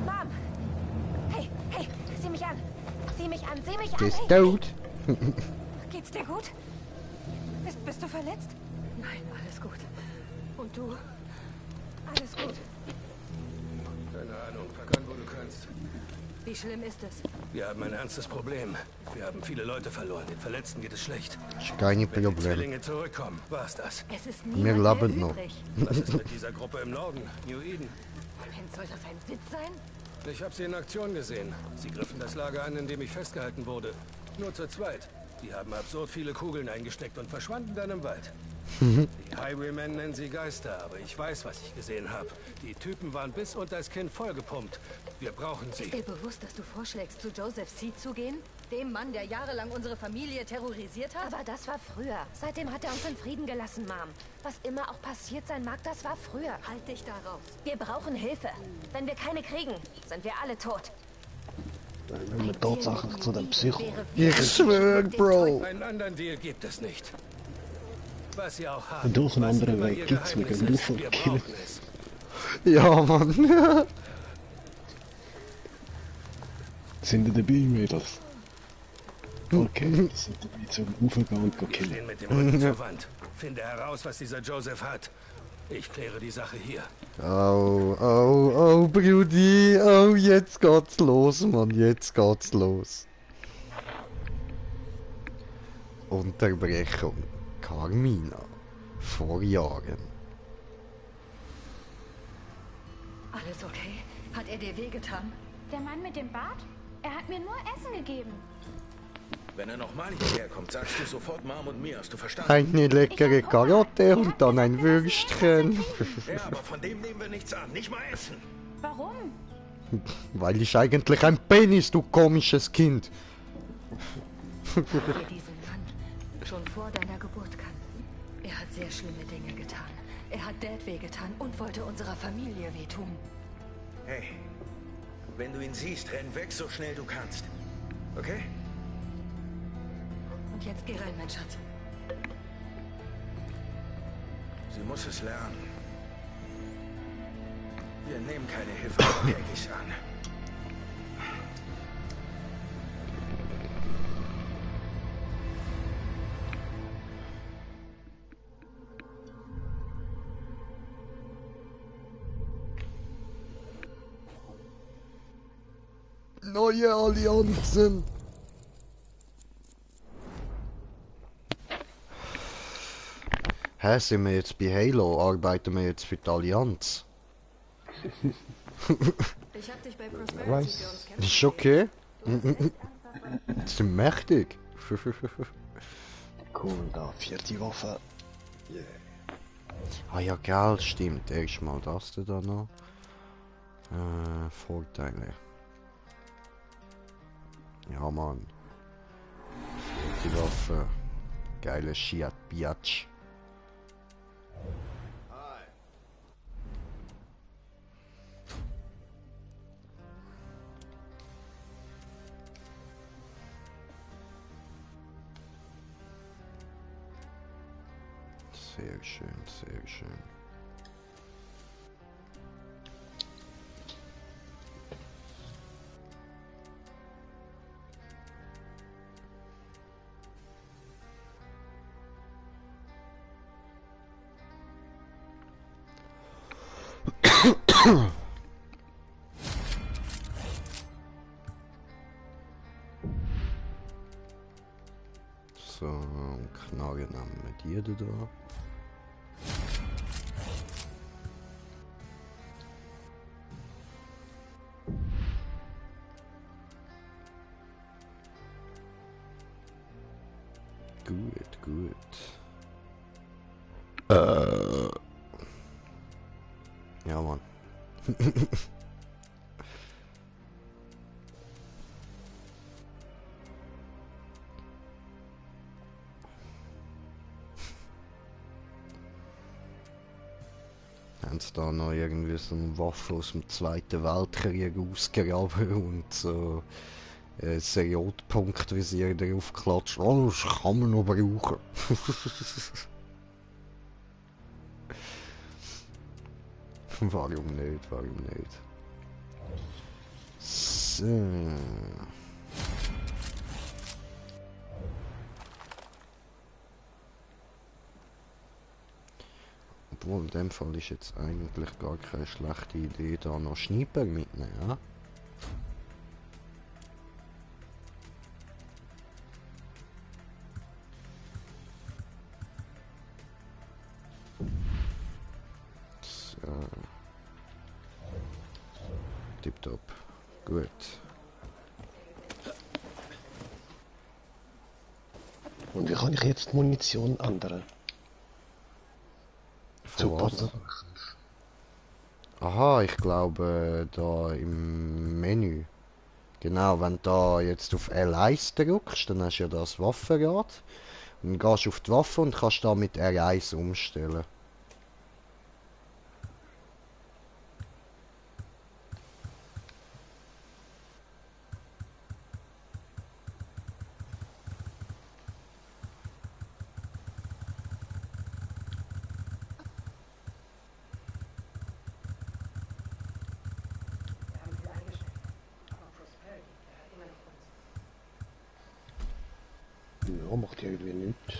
Mom! Hey, hey, sieh mich an! Sieh mich an, sieh mich Der an! ist Hey. tot. Geht's dir gut? Bist du verletzt? Nein, alles gut. Und du? Alles gut. Keine Ahnung, pack an, wo du kannst. Wie schlimm ist es? Wir haben ein ernstes Problem. Wir haben viele Leute verloren. Den Verletzten geht es schlecht. Ist keine Wenn die Problem. Zwillinge zurückkommen, war's das. Es ist Wir niemand mehr leben noch. übrig. Was ist mit dieser Gruppe im Norden, New Eden? Moment, soll das ein Witz sein? Ich habe sie in Aktion gesehen. Sie griffen das Lager an, in dem ich festgehalten wurde. Nur zu zweit. Die haben absurd viele Kugeln eingesteckt und verschwanden dann im Wald. Die Highwaymen nennen sie Geister, aber ich weiß, was ich gesehen habe. Die Typen waren bis unter das Kinn vollgepumpt. Wir brauchen sie. Ist dir bewusst, dass du vorschlägst, zu Joseph Seed zu gehen? Dem Mann, der jahrelang unsere Familie terrorisiert hat? Aber das war früher. Seitdem hat er uns in Frieden gelassen, Mom. Was immer auch passiert sein mag, das war früher. Halt dich da raus. Wir brauchen Hilfe. Wenn wir keine kriegen, sind wir alle tot. Wenn wir tatsächlich zu dem Psycho. Ich schwör, Bro. Einen anderen Deal gibt es nicht. Was sie auch haben. Und durch einen was anderen immer Weg ihr gibt's Geheimnis mit dem ist, Luft wir und Killen. brauchen es. Ja, Mann. Sind ihr dabei, Mädels? Okay, das sind dabei zum Aufgehen und Wir killen. stehen mit dem Rücken zur Wand. Finde heraus, was dieser Joseph hat. Ich kläre die Sache hier. Oh, Brudi. Oh, jetzt geht's los, Mann. Jetzt geht's los. Unterbrechung. Carmina. Vor Jahren. Alles okay? Hat er dir wehgetan? Der Mann mit dem Bart? Er hat mir nur Essen gegeben. Wenn er nochmal hierher kommt, sagst du sofort Mom und mir, hast du verstanden? Eine leckere Karotte und dann ein Würstchen. Ja, aber von dem nehmen wir nichts an, nicht mal essen. Warum? Weil ich eigentlich ein Penis, du komisches Kind. Wir diesen Mann schon vor deiner Geburt kannten. Er hat sehr schlimme Dinge getan. Er hat Dad wehgetan und wollte unserer Familie wehtun. Hey, wenn du ihn siehst, renn weg so schnell du kannst. Okay? Und jetzt geh rein, mein Schatz. Sie muss es lernen. Wir nehmen keine Hilfe von Peggy's an. Neue Allianzen. Hä, sind wir jetzt bei Halo? Arbeiten wir jetzt für die Allianz? Ich hab dich bei Prosperity für uns kämpfen. Ist okay. Das sind mächtig. Cool, da, 4. Waffe. Yeah. Ah ja, geil, stimmt. Erstmal das da noch. Vorteile. Ja, Mann. 4. Waffe. Geile Shiat Biatch. Sehr schön, sehr schön. So, Knarre nehmen wir die da. Gut, gut. Ja, Mann. Haben sie da noch irgendwie so eine Waffe aus dem Zweiten Weltkrieg ausgegraben und so Seriotpunkt-Visier drauf geklatscht. Oh, das kann man noch brauchen. Warum nicht? Warum nicht? So. Obwohl, in dem Fall ist jetzt eigentlich gar keine schlechte Idee, da noch Sniper mitnehmen, ja? So. Tipptopp. Gut. Und wie kann ich jetzt die Munition ändern? Super. Aha, ich glaube da im Menü. Genau, wenn du da jetzt auf L1 drückst, dann hast du ja das Waffenrad. Und dann gehst du auf die Waffe und kannst da mit R1 umstellen. Ja, macht irgendwie nichts.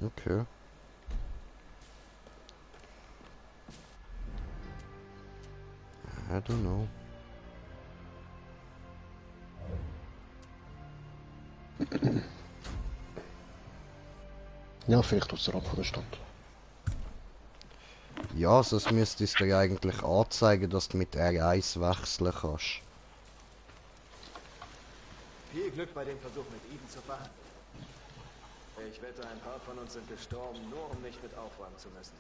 Okay. I don't know. Ja, vielleicht außerhalb von der Stadt. Ja, also es müsste es dir eigentlich anzeigen, dass du mit R1 wechseln kannst. Viel Glück bei dem Versuch, mit Eden zu verhandeln. Ich wette, ein paar von uns sind gestorben, nur um nicht mit aufräumen zu müssen.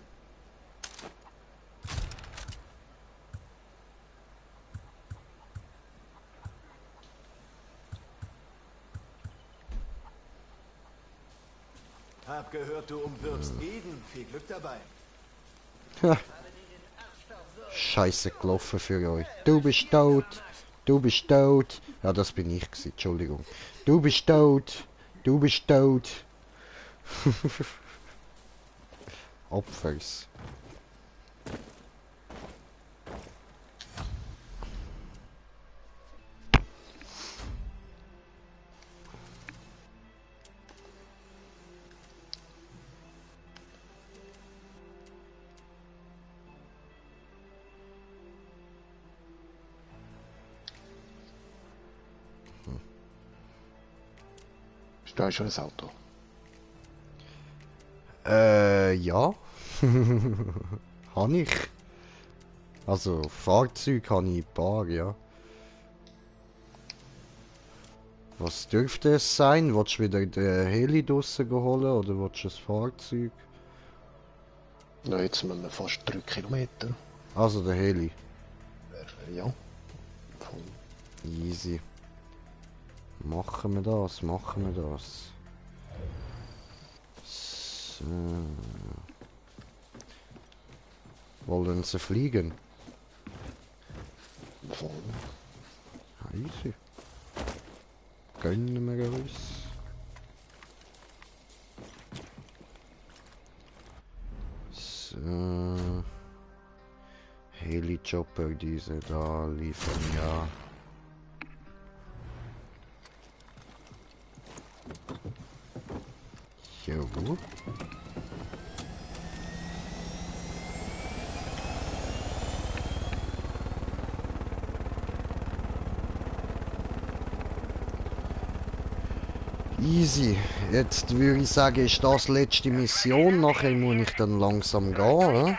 Hab gehört, du umwirbst Eden. Viel Glück dabei. Scheiße gelaufen für euch. Du bist tot. Du bist tot. Ja, das bin ich gewesen. Entschuldigung. Du bist tot. Du bist tot. Opfers. Da ist schon ein Auto. Ja. Habe ich. Also, Fahrzeug habe ich ein paar, ja. Was dürfte es sein? Willst du wieder den Heli draussen holen oder willst du ein Fahrzeug? Na, jetzt sind wir fast 3 Kilometer. Also der Heli. Ja. Easy. Machen wir das, machen wir das. So. Wollen sie fliegen? Voll. Easy. Gönnen wir uns. So. Heli-Chopper, diese da liefern ja. Jo. Easy. Jetzt würde ich sagen, ist das letzte Mission. Nachher muss ich dann langsam gehen.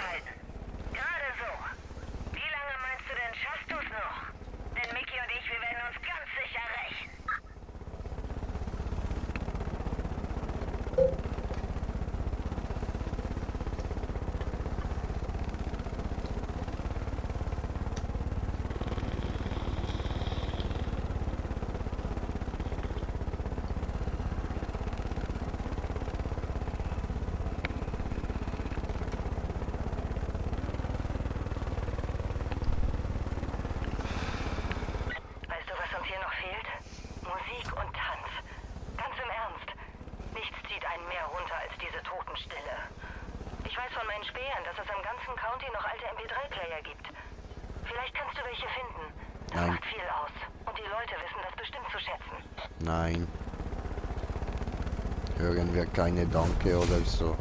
Nein. Hören wir keine Danke oder so.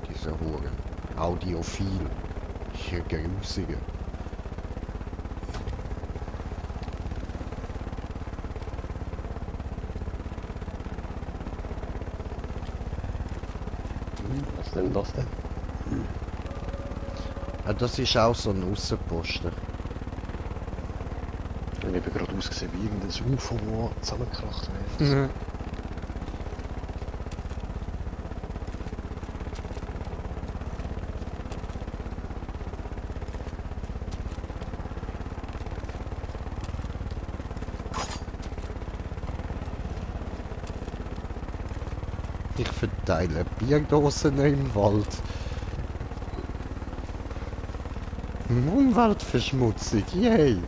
Diese Huren. Audiophil. Hier grusige. Was ist denn das denn? Ja, das ist auch so ein Aussenposten. Ich habe eben gerade ausgesehen wie irgendein UFO, das zusammengekracht wird. Ich verteile Bierdosen im Wald. Umweltverschmutzung, yay!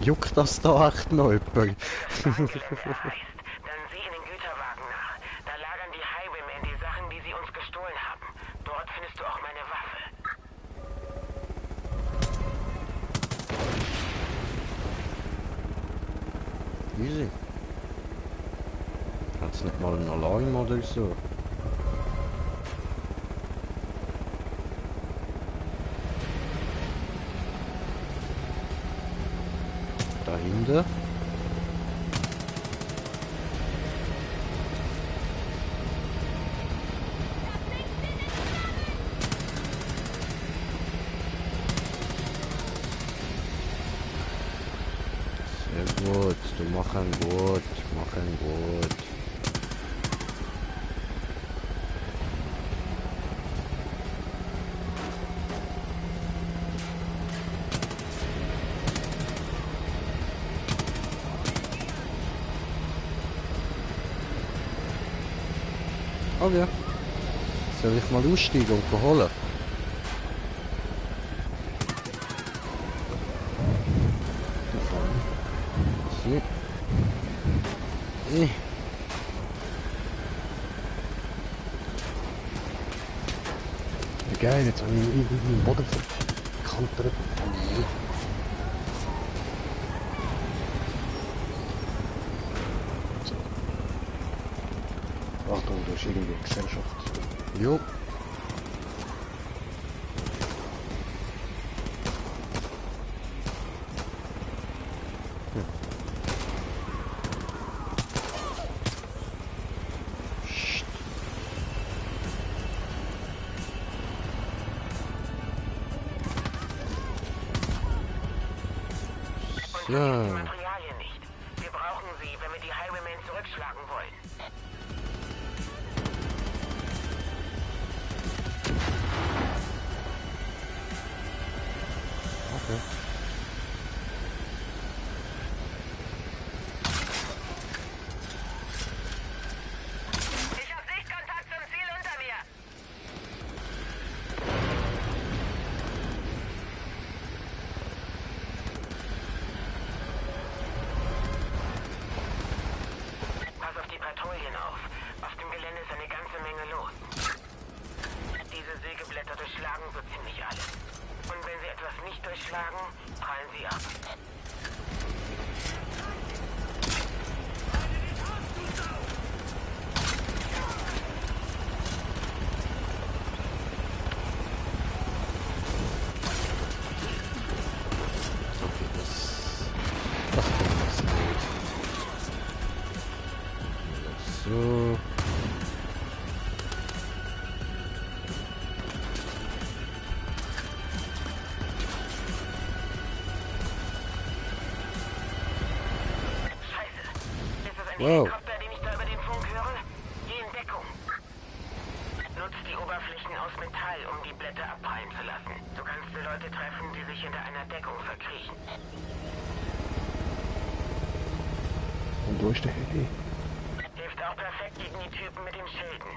Juckt das da echt noch jemand? Dann sieh in den Güterwagen nach. Da lagern die Highwaymen die Sachen, die sie uns gestohlen haben. Dort findest du auch meine Waffe. Easy. Hat's nicht mal einen Alarm oder so? Dahinter. gut, du machen gut, machen gut. Okay. Soll ich mal aussteigen und holen? So. Geil, jetzt habe ich irgendwie den Boden verkantert. Achtung, da ist irgendwie eine Gesellschaft. Jo. Die Materialien nicht. Wir brauchen sie, wenn wir die Highwaymen zurückschlagen wollen. Okay. Ich habe Sichtkontakt zum Ziel unter mir. Pass auf die Patrouillen auf. Auf dem Gelände ist eine ganze Menge los. Diese Sägeblätter durchschlagen so ziemlich alles. Und wenn sie etwas nicht durchschlagen, prallen sie ab. Okay, das kommt was gut. So. Wow. Helikopter, den ich da über den Funk höre? Geh in Deckung. Nutzt die Oberflächen aus Metall, um die Blätter abprallen zu lassen. Du kannst die Leute treffen, die sich hinter einer Deckung verkriechen. Und wo ist der Heli? Hilft auch perfekt gegen die Typen mit den Schilden.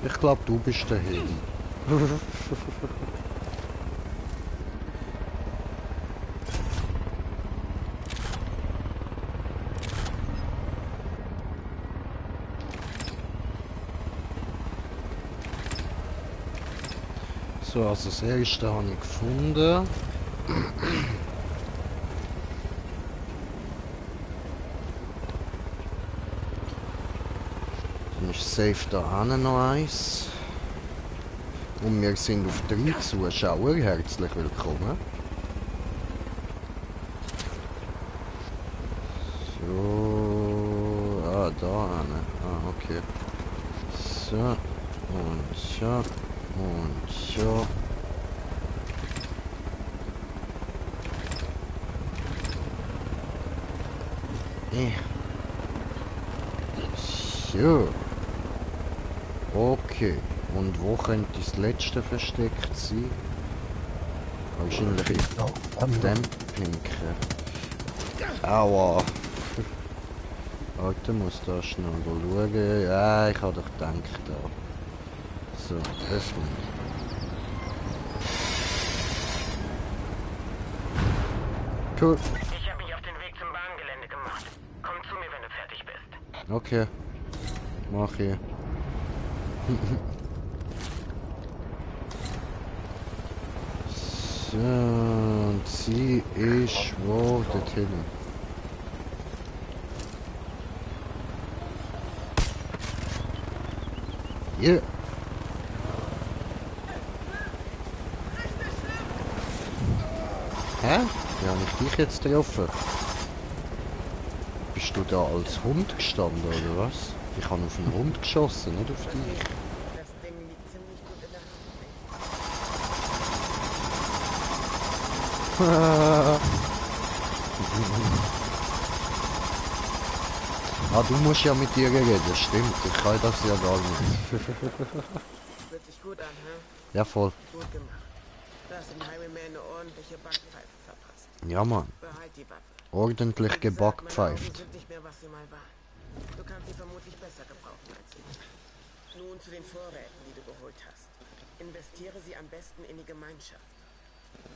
Ich glaube, du bist der Heli. So, also das erste habe ich gefunden. Dann ist safe da hinten noch eins. Und wir sind auf 3 Zuschauer. Herzlich willkommen. So, da hinten. Okay. So, und so. Und so. So. Okay. Und wo könnte das letzte versteckt sein? Wahrscheinlich in dem Pinken. Aua. Alter, muss da schnell schauen. Ja, ich habe doch gedacht da. So, öffnen. Cool. Ich habe mich auf den Weg zum Bahngelände gemacht. Komm zu mir, wenn du fertig bist. Okay. Mach ich. So, und sie ist wo dorthin? Yeah. Hä? Wie habe ich dich jetzt getroffen? Bist du da als Hund gestanden, oder was? Ich habe auf einen Hund geschossen, nicht auf dich. Das Ding liegt ziemlich gut in der Hand. Ah, du musst ja mit ihr reden, stimmt. Ich kann das ja gar nicht. Fühlt sich gut an, hä? Ja, voll. Gut gemacht. Du hast dem Highwayman eine ordentliche Backpfeife verpasst. Ja, Mann. Behalt die Waffe. Ordentlich gebackpfeift. sind nicht mehr, was sie mal waren. Du kannst sie vermutlich besser gebrauchen als ich. Nun zu den Vorräten, die du geholt hast. Investiere sie am besten in die Gemeinschaft.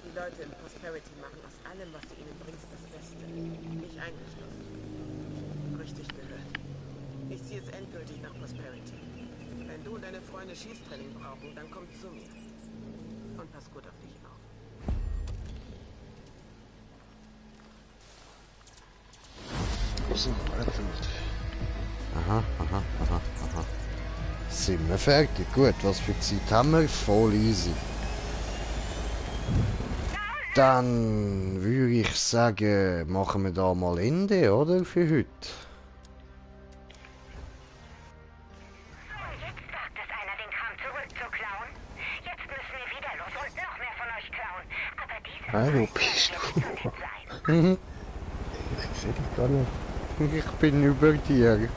Die Leute in Prosperity machen aus allem, was du ihnen bringst, das Beste. Mich eingeschlossen. Richtig gehört. Ich ziehe jetzt endgültig nach Prosperity. Wenn du und deine Freunde Schießtraining brauchen, dann komm zu mir. Und pass gut auf dich auf. Aha. Sind wir fertig? Gut, was für Zeit haben wir? Voll easy. Dann würde ich sagen, machen wir da mal Ende, oder? Für heute. Jetzt wagt es einer, den Kram zurückzuklauen. Jetzt müssen wir wieder los und noch mehr von euch klauen. Aber diese Hallo, bist du? Ich sehe dich gar nicht. Ich bin über dir.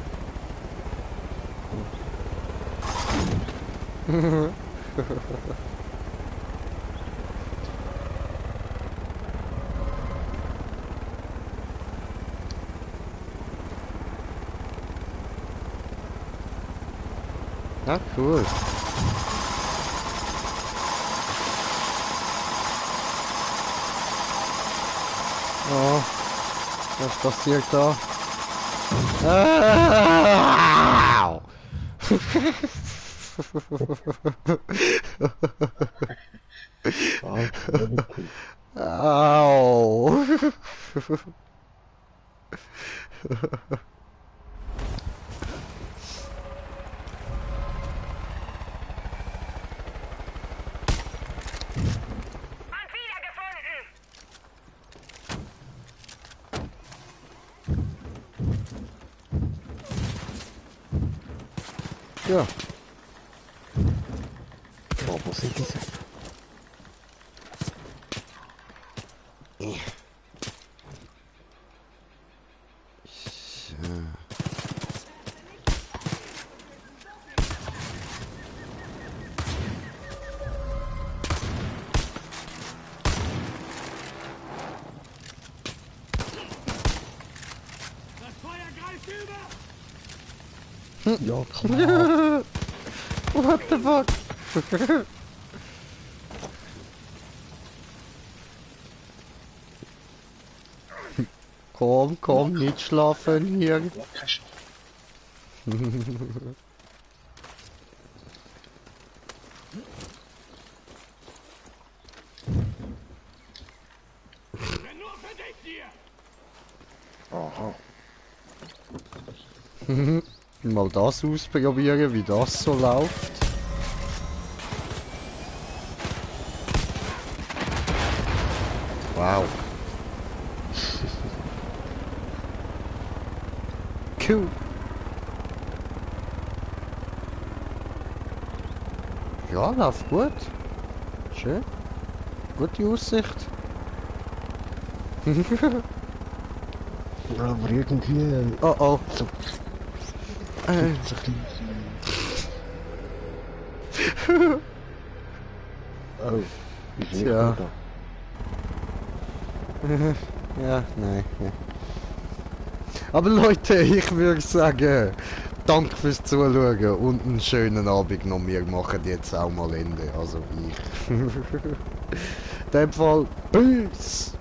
Na cool. Oh, was passiert da? Au! Au! Ja. Oh, wo sind diese? Das Feuer greift über! Ja, klar. What the fuck? Komm, nicht schlafen hier. Aha. Mal das ausprobieren, wie das so läuft. Wow. Cool. Ja, läuft gut. Schön. Gute Aussicht. Ja, aber irgendwie... Oh oh. So. Oh, wie viel Tja. da? Ja, nein. Ja. Aber Leute, ich würde sagen, danke fürs Zuschauen und einen schönen Abend noch. Wir machen jetzt auch mal Ende, also ich. In dem Fall, Peace!